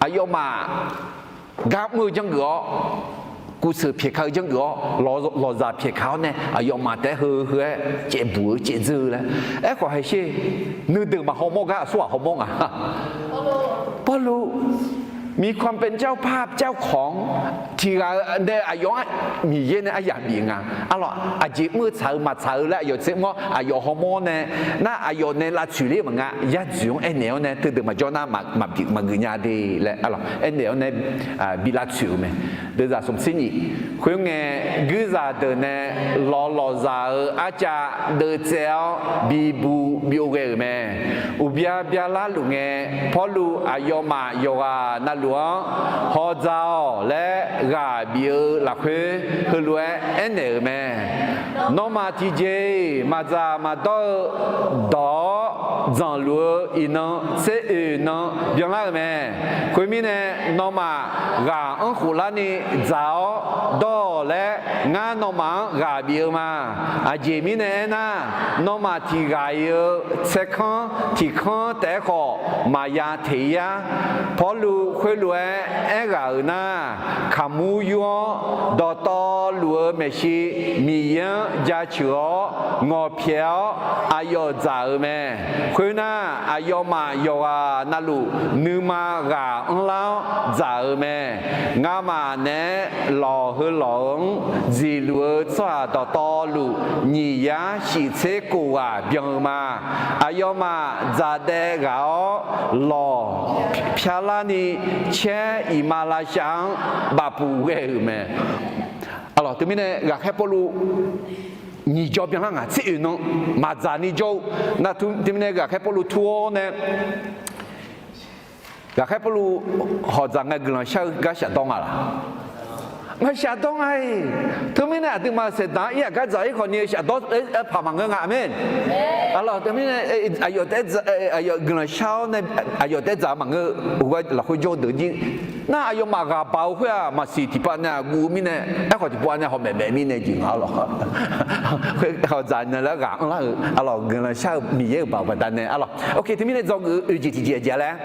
aqyawfmaf gar mr-eu janrgeuf-awr, kuv seuq pyaeqka-eu janrgeuf-awr, lawqzaq pyaeqka-awr nae aqyawfmaf taef-aer heu heu-aer caevbuq-eu caevdzeur-eu laer. Aerkhawf haesher, nuideuq maqhawmawr gar aqsurghaq hawmawr nga. Pawrluv, มีความเป็นเจ้าภาพเจ้าของ tiqghaq-eu nae aqyawf-anr Miqyaer nae aryamq bif nga. Arlawq, aqjeq mr-eu tsaq-eu maqtsaq-eu laer aqyawf tser mr-awr aqyawf hawmawr nae, nar aqyawf nae lavtsoeq ler maqnga, yadzoeq-anr aernaeq-awr nae teudeuq maqjawr nar maqbif maqgeuf nya de laer, arlawq, aernaeq-awr nae bi lavtsoeq-eu mae. Deuvzaq smqtser nyiq, khoerngae, guirzaq deuq nae lawq lawqzaq-euq arcav deuvtsaev-awr bibuq byov ghae-euq mae. Uqbya byalar luf ngae, Pawrluv aqyawfmaf yawqghaq navluf-anr hawdzaq-awq laer ghaq bif-eu lafkhoer heulof-aer aernaeq-euq mae. Nawmaf tiqjeq-iq maqdzaq maqdawr-eu dawq-awr, dzanqluf-eu iqnan tser oeq nan byanlar-euq mae. Khoermirnae, nawmaf ghaq anr khoflarni dzaq-awr dawr-awq laer ngar nawmaf-anr ghaq bif-eu ma. Aqjeq mirnae aernar, nawmaf tiqghaq-iq-eu tsaerkanr tiq kanr taef-aer khawf maqya teq ir-ar. Pawrluv khoerlof-aer aerghaq-euq nar, kaqmur yur-awr dawqtawvluf-eu maeqshi Miqyaer-anr jaceuq-awr ngawqpyaeq-awr aqyawf dzaq-euq mae. Khoernar, aqyawfmaf yawqghaq navluf nuima ghaq anrlar-awr dzaq-euq mae. Ngamaf naeq-aer lawq heu lawq-anr dziqluf-eu tsawrhaq dawqtawvluf nyiq yar shif tser kof ghaq byan-eu ma. Aqyawfmaf dzaqdaev ghaq-awr lawq pyarlarni caer iqmalavshav-anr bafpuq ghae-euq mae. Arlawq, teumirnae ghaqkhaer Pawrluv nyiq jawr byanlar ngaq tser oeq nan maqdzaq ni jawr-eu nar, teumirnae ghaqkhaer Pawrluv tur-awr nae, ghaqkhaer Pawrluv hawqdzaq ngae guiqlanq shar-eu gar shafdawr nga laq? Maqshafdawr nga-iq. Teumirnae aqduimaf saeqdaq-anr ir-aq gar dzaq-ir khawfni shafdawr-aer paq maqngeur nga. Aqmeq. Arlawq, teumirnae aqyawf taef-aer dzaq, aqyawf guiqlanq shar-awr nae aqyawf taef-aer dzaq-eu maqngeur-eu, oqgar lafkhoer jawr deuq jir. Nar aqyawfmaf ghaq baq-eu khoer-aq maqsiq tiqpav nae aqguv mirnae, aerkhawf tiqpav nae hawq maef maef mirnae jeq nga lawq. Hawqdzaq naeq laer ghaq anrlar-euq, arlawq, guiqlanq shar-eu Miqyaer-euq baoq baqdanae, arlawq. Oke, teumirnae dzawgeuf-eu oeq jeq tiqjeq aqjeq-a laer,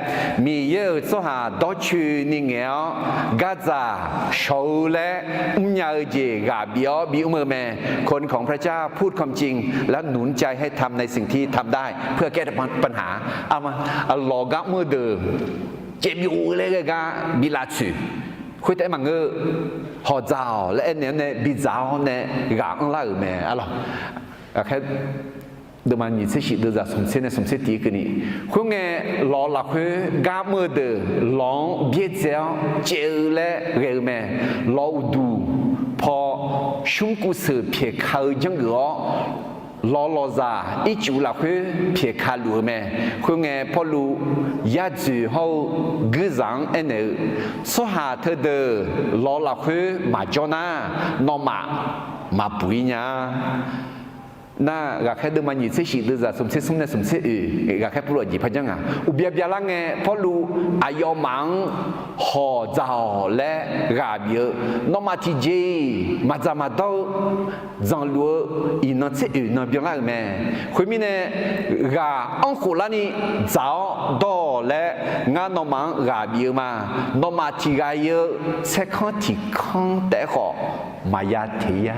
Miqyaer-euq tsawrhaq dawrcoeni ngaeq-awr gardzaq shawq-eu laer mrnya-eu jeq ghaq bif-awr bimr-eu mae. คนของพระเจ้าพูดความจริง แล้วหนุนใจให้ทำในสิ่งที่ทำได้ เพื่อแก้ปัญหา Arlawq gar mr-eu deuq caevbyov-eu laer ghae gar bi lavtsoeq. Khoertaef-aer maqngeur, hawqdzaq-awq laer aernaeq-awr nae bidzaq-awr nae ghaq anrlar-euq mae, arlawq. Aqkhaer deuvma nyiq tser shif deuvzaq smqtser nae smqtser tiq keuvni, khoerngae, lawq lafkhoer gar mr-eu deuq lawq-anr byaerdzae-awr caev-eu laer ghae-eu mae. Lawq uqduq paw shmr kuv seuq pyaeqka-eu janrgeuf-awr, lawq lawqzaq ircuf lafkhoer pyaeqka luf-eu mae. Khoerngae, Pawrluv yadzoeq hawr-eu guirzaq-anr aernaeq-eu, tsawrhaq teudeuq lawq lafkhoer maqjawr nar, nawmaf maqbuq ir nya-a. Nar, ghaqkhaer deuvma nyiq tser shif deuvzaq smqtser smr nae smqtser oeq, ghaqkhaer Pawrluv aqjeq par janr nga. Uqbya byalar ngae, Pawrluv aqyawfmaf-anr hawqdzaq-awq laer ghaq bif-eu, nawmaf tiqjeq-iq maqdzaq maqdawr-eu dzanqluf-eu iqnan tser oeq nan byanlar-euq mae. Khoermirnae, ghaq anr khoflarni dzaq-awr dawr-awq laer ngar nawmaf-anr ghaq bif-eu ma. Nawmaf tiqghaq-iq-eu tsaerkanr tiq kanr taef-aer khawf maqya teq ir-a.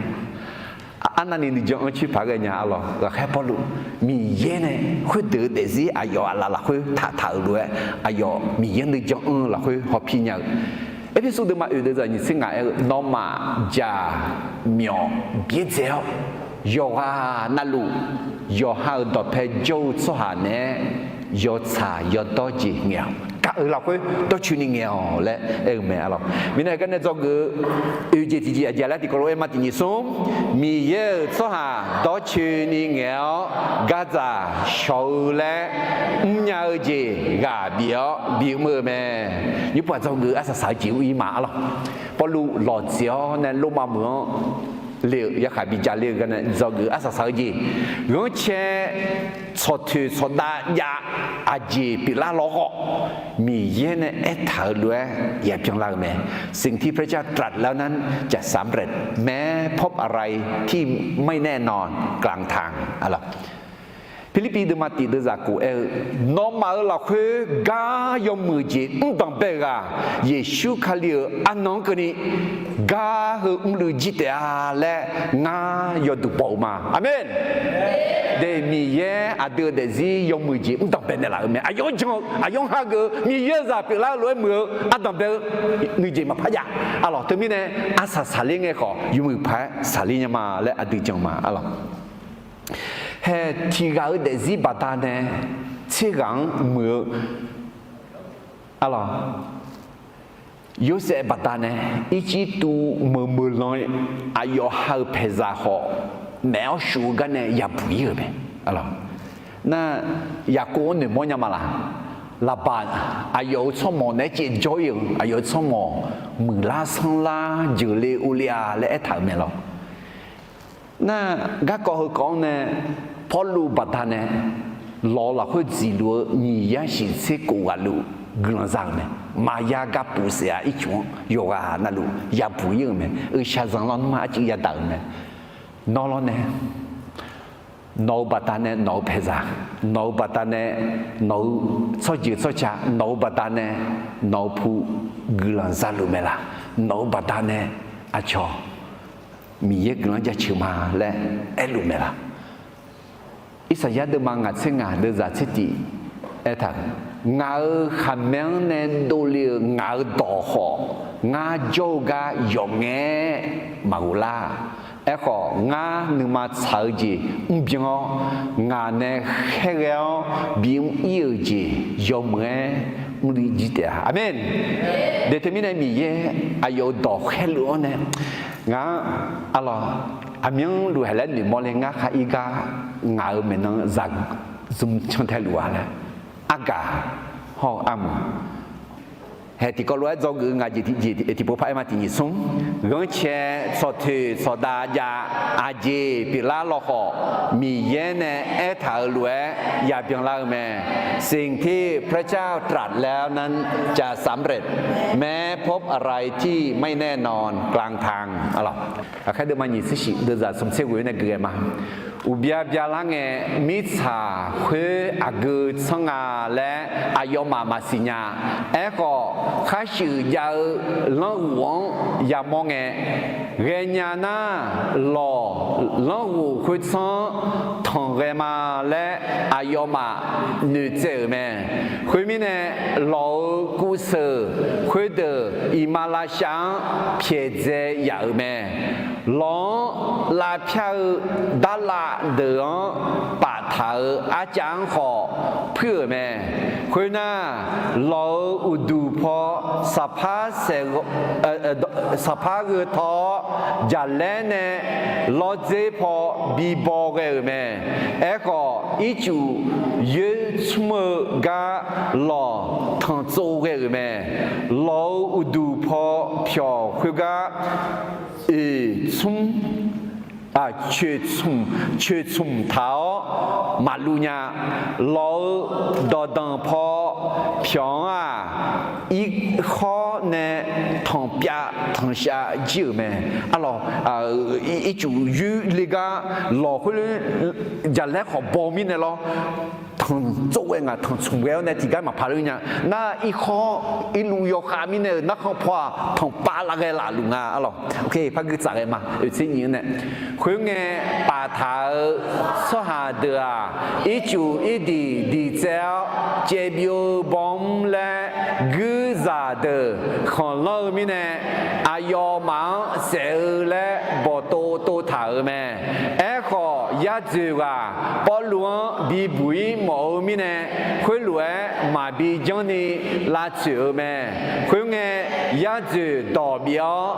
Arnavni nuijan anr coer paq ghae nya, arlawq, ghaqkhaer Pawrluv Miqyaer nae khoerdeuq-eu daefzir aqyawf aqlaf lafkhoer taqtaq-euq lof-aer, aqyawf Miqyaer nuijan anr-eu lafkhoer hawpir nya-eu Erpersu deuvma oeq deuvzaq nyiq tser ngaq aer-eu, nawmaf jaqmyawf byaerdzae-awr, yawqghaq navluf yawqha-euq dawqpae jawr-eu tsawrhaq naeq-aer yawtsaq yawdawr jeq ngaeq-awq. Gaq-euq lafkhoer dawrcoeni ngaeq-awq laer aer-eu mae arlawq. Mirnae heugar nae dzawgeuf-eu oeq jeq tiqjeq aqjeq laer tiqkawv lof-aer ma tiq nyiq smr, Miqyaer-euq tsawrhaq dawrcoeni ngaeq-awr gardzaq shawq-eu laer mrnya-eu jeq ghaq bif-awr bimr-eu mae. Nymrpov-aq dzawgeuf-eu arsaq saq-eu jeq-ir ma arlawq. Pawrluv lawqtseq-awr nae Lormav meuq-anr le-euq yarkhaq bijav ler-eu gar nae dzawgeuf-eu arsaq saq-eu jeq, ghanrcae tsawqtoeq tsawqdav jav aqjeq pyeuflar lawkhawf, Miqyaer nae aertaq-euq lof-aer yabyan lar-euq mae. สิ่งที่พระเจ้าตรัสแล้วนั้นจะสำเร็จ แม้พบอะไรที่ไม่แน่นอนกลางทาง arlawq. Pirlirpiv deuvma tiq deuvzaq kof aer-eu, nawmaf-euq lafkhoer gar yawmuiq jeq mrdanq bae-eu ghaq, Yeqsur Kali-euq arnan-anr keuvni gar heu mrluiv jir taef-a laer ngar yawduq baw-eu ma. Aqmeq. De, Miqyaer aqdui-euq daefzir yawmuiq jeq mrdanq bae naeqlaf-euq mae. Aqyawf-anr jan-eu, aqyawf-anr hageuf-eu, Miqyaer-euq zaq pyeuflar-eu lof-aer muiq-eu ardanq bae-eu nuijeq maqpar jav. Arlawq, teumirnae arsaq saqler ngae khawf yawmuiq paq-aer saqler nya ma laer aqdui jan ma arlawq. Hae, tiq ghaq-euq daefzir baqdanae tser ghaq-anr muiq-eu arlawq, Yorsaev baqdanae Irjirtuv meuq meuq lan-eu aqyawf ha-euq paeqzaq khawf, maef-awr shuf-eu gar nae yabuq ir-euq mae. Nar, Yaqkov-anr noeqmawr nya ma laq? Laqbaq aqyawf-euq tsawrmawq naeq-aer caevjawr ir-euq aqyawf-euq tsawrmawq muiqlar sanrlar jeuqle ovle-a laer aertaq-euq mae lawq. Nar, garkawv heukawv-anr nae Pawrluv baqdanae lawq-eu lafkhoer dziqluf-eu nyiq yar shiq tser kof ghaq luf guiqlanq za-euq mae. Maqya gar puf saef-a ircuf-anr yawqghaq navluf yabuq ir-euq mae. Eushaq zanqlanr nmr-aq arcuiv yadaq-euq mae. Nawr lawrnae, nawq-eu baqdanae nawq-eu paeqzaq, nawq-eu baqdanae nawq-eu tsawrjeuq tsawrca, nawq-eu baqdanae nawq-eu pu guiqlanq zaluf mae laq? Nawq-eu baqdanae aqcawq Miqyaer guiqlanq jaceuq ma laer aerluf mae laq? Irsaqyar deuvma ngaq tser ngaq deuvzaq tser tiq aertaq-euq, ngaq-euq khaqmae-anr nae dovle-euq ngaq-euq dawq khawf, ngar jawr-eu gar yawf ngae maqghov lar. Aerkhawf, ngar nuima tsaq-eu jeq mrbyan-awr, ngaq nae khaerghae-awr bimr ir-euq jeq yawmuiq-aer mrluiv jir taef-a. Aqmeq. De teumirnae Miqyaer aqyawf-euq dawq khaerluf-anr nae ngaq-anr arlawq, aqmyanluf haeq laer noeqmawr le ngar khar ir gar ngaq-euq maeqnan zaq zmq cantae luf-a laer argaq hawr-eu armq. Hae tiqkawv lof-aer dzawgeuf-eu ngaq jeq tiqjeq tiqpov par-aer ma tiq nyiq smr, ghanrcae tsawqtoeq tsawqdav jav aqjeq pyeuflar lawkhawf, Miqyaer nae aertaq-euq lof-aer yabyan lar-eu mae. สิ่งที่พระเจ้าตรัสแล้วนั้นจะสำเร็จ แม้พบอะไรที่ไม่แน่นอนกลางทาง arlawq. Aqkhaer deuvma nyiq tser shif deuvzaq smq tser ghoeq nae gui ghae ma. Uqbya byalar ngae, mirtsaq khoer aqgeu tsanr nga laer aqyawfmaf maqsiq nya. Aerkhawf, khar shuif jav-eu lanrghof-anr yamawr ngae, ghaenya nar, lawq lanrghof khoertsanr-anr tanq ghae ma laer aqyawfmaf noeqtsaev-euq mae. Khoermirnae, lawq-euq kuvseuq khoerdeuq iqmalavshav-anr pyaeqdzae yaf-euq mae. Lawq-anr lavpyar-eu darlav deuq-anr paftaq-euq arcav-anr khawf puir-euq mae. Khoernar, lawq-euq uqduq paw saqpar saeq saqpar gheu taw-awr, jaqlaer nae lawrdzer paw bibaw ghae-euq mae. Aerkhawf, ircuf yoer tsmr-eu gar lawq tanqtsov ghae-euq mae. Lawq-euq uqduq paw pyawq khoergar oeq tsmr, coeq tsmq taq-awr maqluv nya. Lawq-euq dawqdanq paw pyawq-anr-aq, irkhawr nae tanqpyav tanqshav jir-euq mae. Arlawq, ircuf yoer le gar lawq khoer jaqlaer khawf baw mirnae lawr, tanq tsov ghae ngaq tanq tsmq ghae-awr nae tiqgar maqpaq ler nya. Nar irkhawr irluv yawkhav mirnae-euq narkhan paw-aq tanqpav lav ghae laf luf nga arlawq. Par gui tsaf ghae ma. Oeqtser nyiq-anr nae, khoerngae, paftaq-euq tsawrhaq deuq-aq, ircuf irdiq diqtsaev-awr caevbyov-eu bawmr laer guirzaq deuq khanqlanr-eu mirnae, aqyawfmaf-anr saef-eu laer bawqtov tov taq-euq mae. Aerkhawf, yadzoeq ghaq Pawrluv-anr bibuq-ir mawf-eu mirnae, khoerlof-aer maqbi janrni lavtsoeq-eu mae. Khoerngae, yadzoeq dawq bif-awr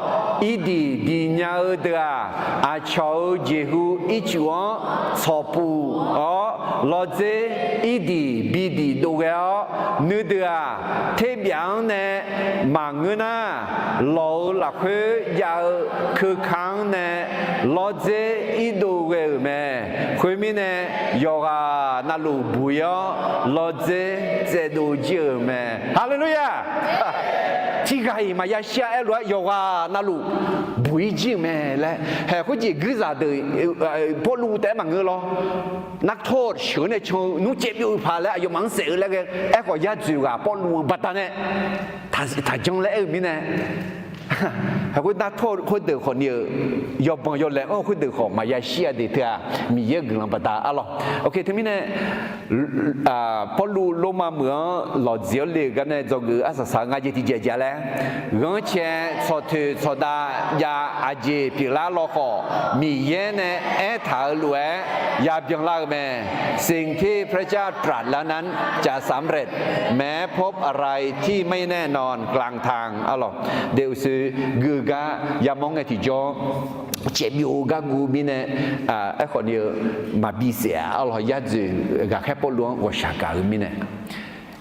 irdiq diq nya-eu deuq-aq, aqcawq-euq jeqhu ircuf-anr tsawqpuf-awr, lawdzer irdiq bidiq dov ghae-awr, nuideuq-aq, terbyaf-anr nae maqngeur nar, lawq-euq lafkhoer jav-eu keuka-anr nae lawdzer irdov ghae-euq mae. Khoermirnae, yawqghaq navluf buq-ir-awr lawdzer tsaevdov jir-euq mae. Haleluya! Tiqghaq-iq maqya shir-a aerlof-aer yawqghaq navluf buq-ir jir-euq mae laer haeq khoerjeq guirzaq deuq Pawrluv taef-aer maqngeur lawr. Nartor sheuq-eu nae can-eu nmr caevbyov-eu paq laer aqyawfmaf-anr saef-eu laer ghae. Aerkhawf, yadzoeq ghaq Pawrluv-eu baqdanae taqjanr laer aer-eu mirnae, haeq khoer nartor khoerdeuq khawfni-euq yawbanq yawlaeq-anr khoerdeuq khawf maqya shir-a de teu-aq, Miqyaer-euq guiqlanq baqda arlawq. Oke, teumirnae Pawrluv Lormav meuq-anr lawqjeq-awr le-euq gar nae dzawgeuf-eu arsaq saq-eu nga jeq tiqjeq jeq laer, ghanrcae tsawqtoeq tsawqdav jav aqjeq pyeuflar law khawf, Miqyaer nae aertaq-euq lof-aer yabyan lar-eu mae. สิ่งที่พระเจ้าตรัสแล้วนั้นจะสำเร็จ แม้พบอะไรที่ไม่แน่นอน กลางทาง arlawq. Daef uqshoe gui-eu gar yamawr ngae tiqjawr, caevbyov-eu gar guv mirnae, aerkhawfni-eu maqbi saef-a arlawq. Yadzoeq ghaqkhaer Pawrluv-anr ghawqshaq gaq-eu mirnae,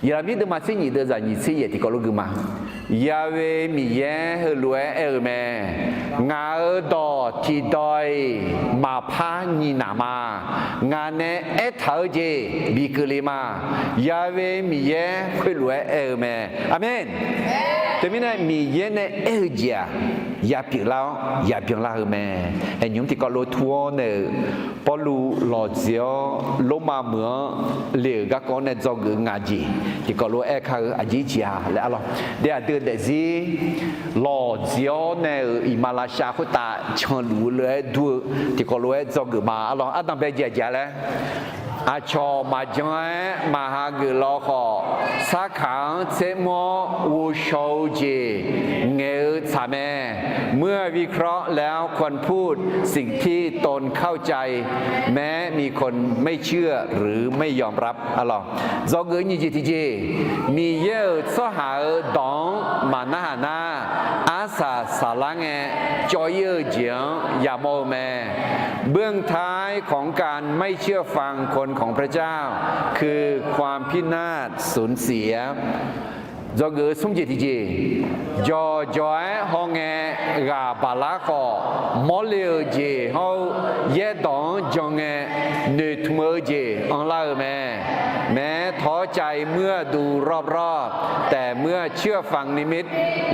Yaqlaqmir deuvma tser nyiq deuvzaq nyiq tser yaeq tiqkawv lof gui ma. Ya'we Miqyaer heulof-aer aer-eu mae. Ngaq-euq dawq tiqdawq-iq maqpar nyiq naq ma. Ngaq nae aertaq-eu jeq bi keuvle ma. Ya'we Miqyaer khoerlof-aer aer-eu mae. Aqmeq. Teumirnae Miqyaer nae aer-eu jeq-aq, yapyeuf lar-awr yabyan lar-eu mae. Aer nymr tiqkawv lof tur-awr nae-euq Pawrluv lawqjeq-awr Lormav meuq-anr le-euq garkawv-anr nae dzawgeuf-eu nga jeq tiqkawv lof-aer kar-eu aqjeq jeq-a laer arlawq. Daef aqdui daefzir lawqjeq-awr nae-euq iqmalavshav khoertav canluf-eu lof-aer dur-eu tiqkawv lof-aer dzawgeuf ma arlawq. Ardanqbae jeq aqjeq-a laer, aqcawq maqjan-aer maqha geuf law khawf, sarkaq-anr tsermr-awr ghovshaw-eu jeq ngaeq-eu tsaq mae. เมื่อวิเคราะห์แล้วควรพูดสิ่งที่ตนเข้าใจ แม้มีคนไม่เชื่อหรือไม่ยอมรับ arlawq. Dzawgeuf nyiq jeq tiqjeq, Miqyaer-euq tsawrhaq-euq dawq-anr maqnarhaq nar, arsaq saqlar ngae cawv-ir-eu jeq-anr yamawr-eu mae. เบื้องท้ายของการไม่เชื่อฟังคนของพระเจ้า คือความพินาศสูญเสีย Dzawgeuf-eu smr jeq tiqjeq, jawqjawq-aer hawngae ghaq baqlar khawf, mawrle-euq jeq hawr-eu yaerdawq-anr jan ngae noeqtmq-eu jeq anrlar-eu mae. แม้ท้อใจเมื่อดูรอบๆ แต่เมื่อเชื่อฟังนิมิต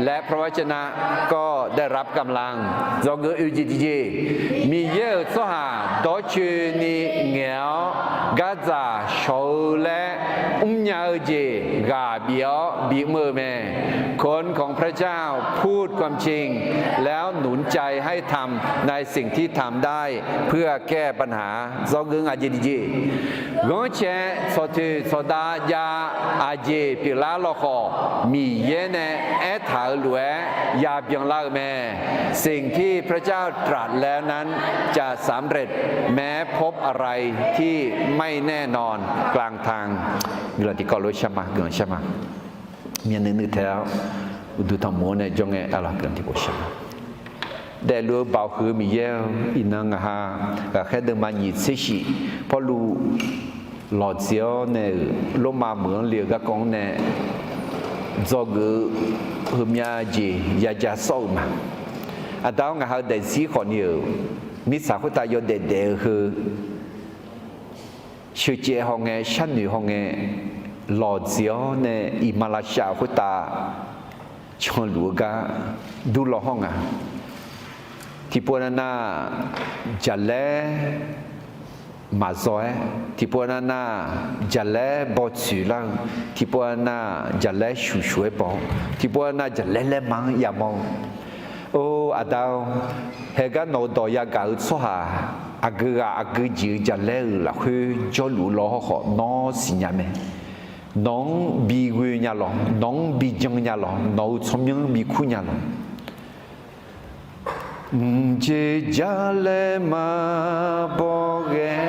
และพระวจนะก็ได้รับกำลัง Dzawgeuf oeq jeq tiqjeq, Miqyaer-euq tsawrhaq dawrcoeni ngaeq-awr gardzaq shawq-eu laer mrnya-eu jeq ghaq bif-awr bimr-eu mae. คนของพระเจ้าพูดความจริง แล้วหนุนใจให้ทำในสิ่งที่ทำได้เพื่อแก้ปัญหา Dzawgeuf ngaq jeq tiqjeq, ghanrcae tsawqtoeq tsawqdav jav aqjeq pyeuflar law khawf, Miqyaer nae aertaq-euq lof-aer yabyan lar-eu mae. สิ่งที่พระเจ้าตรัสแล้วนั้นจะสำเร็จ แม้พบอะไรที่ไม่แน่นอนกลางทาง Guiqlanq tiqkawv lof-aer shar ma, guiqlanq shar ma. Myavnuiv nuiv tae-awr uqduq tanqmof-awr nae jawr ngae, arlawq guiqlanq tiqkawv shar ma. Daefluf-eu Baoq huiq-eu Miqyaer-or, iqnan ngaq ha ghaqkhaer deuvma nyiq tser shif Pawrluv lawqjeq-awr nae-euq Lormav meuq-anr le-eu garkawv-anr nae dzawgeuf-eu heumyav jeq yaja sawr-euq ma. Aqda-awr ngaq ha-eu daefzir khawfni-euq mirtsaq khoertav yawdaef daef-eu heu sheuqcaev hawngae, sharnoeq hawngae, lawqjeq-awr nae iqmalavshav khoertav canluf-eu gar durlaw hawr nga. Tiqpov navnav jaqlaer maqzaw-aer, tiqpov nav nar jaqlaer baw tsoeq lar-eu, tiqpov nav nar jaqlaer shuqshuq-aer baw-eu, tiqpov nav nar jaqlaer laerma-anr yamawr-eu. Or, Aqda-or, haegar nawq-eu dawq yagaq-eu tsawrhaq aqgeu ghaq aqgeu jeq-eu jaqlaer-euq lafkhoer jawrluf-eu lawr hawrkhawf nawr siqnya mae. Nawq-anr bi ghoe nya lawq, nawq-anr bi jan nya lawq, nawq-euq tsawrmyanr bi kur nya lawq. Mqjeq jaqlaer maqbaw ghae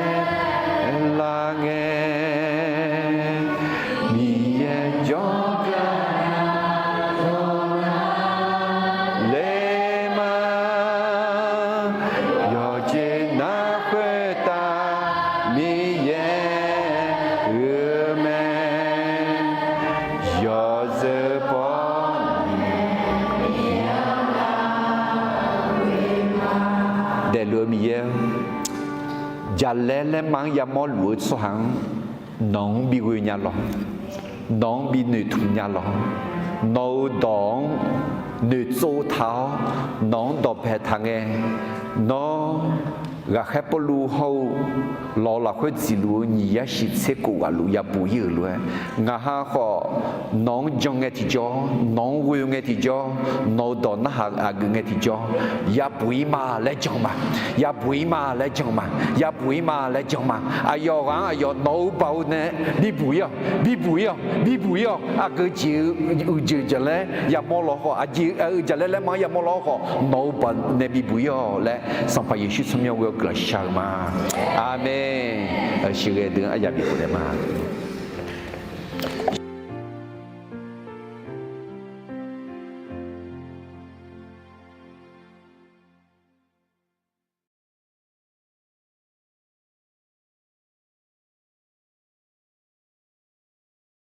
lar ngae, Miqyaer jawrgar laerma, yawqjeq nar khoertav Miqyaer-euq mae. Yawzeu paw daefluf-eu Miqyaer-or, jaqlaer laerma-anr yamawr luf-eu tsawrhaq-anr nawq-anr bi ghoe nya lawq. Nawq-anr bi noeqtmq nya lawq. Nawq-euq dawq-anr noeqtsov taq-awr, nawq-anr dawqpae taq ngae, nawr ghaqkhaer Pawrluv hawr-eu lawq-eu lafkhoer dziqluf-eu nyiq yar shiq tser kof ghaq luf yabuq ir-euq lof-aer, ngaq ha khawf nawq-anr jan ngae tiqjawr, nawq-anr ghoe ngae tiqjawr, nawq-euq dawq narhaq aqgeu ngae tiqjawr, yabuq ir ma laer jan ma, yabuq ir ma laer jan ma, yabuq ir ma laer jan ma. Aqyawf ghaq-anr aqyawf nawq-euq baoq nae bibuq ir-awq, bibuq ir-awq, bibuq ir-awq. Aqgeu jeq-eu uiqjeq jaqlaer yamawr lawr khawf, aqjeq-eu jaqlaer laerma-anr yamawr lawr khawf, nawq-euq baoq nae bibuq ir-awq laer Sanqpaq Yeqsur tsawrmyanr ghoe-awr guiqlanq shar-eu ma. Aqmeq. Shiqghae deuq-anr aryaq bifnaeq ma.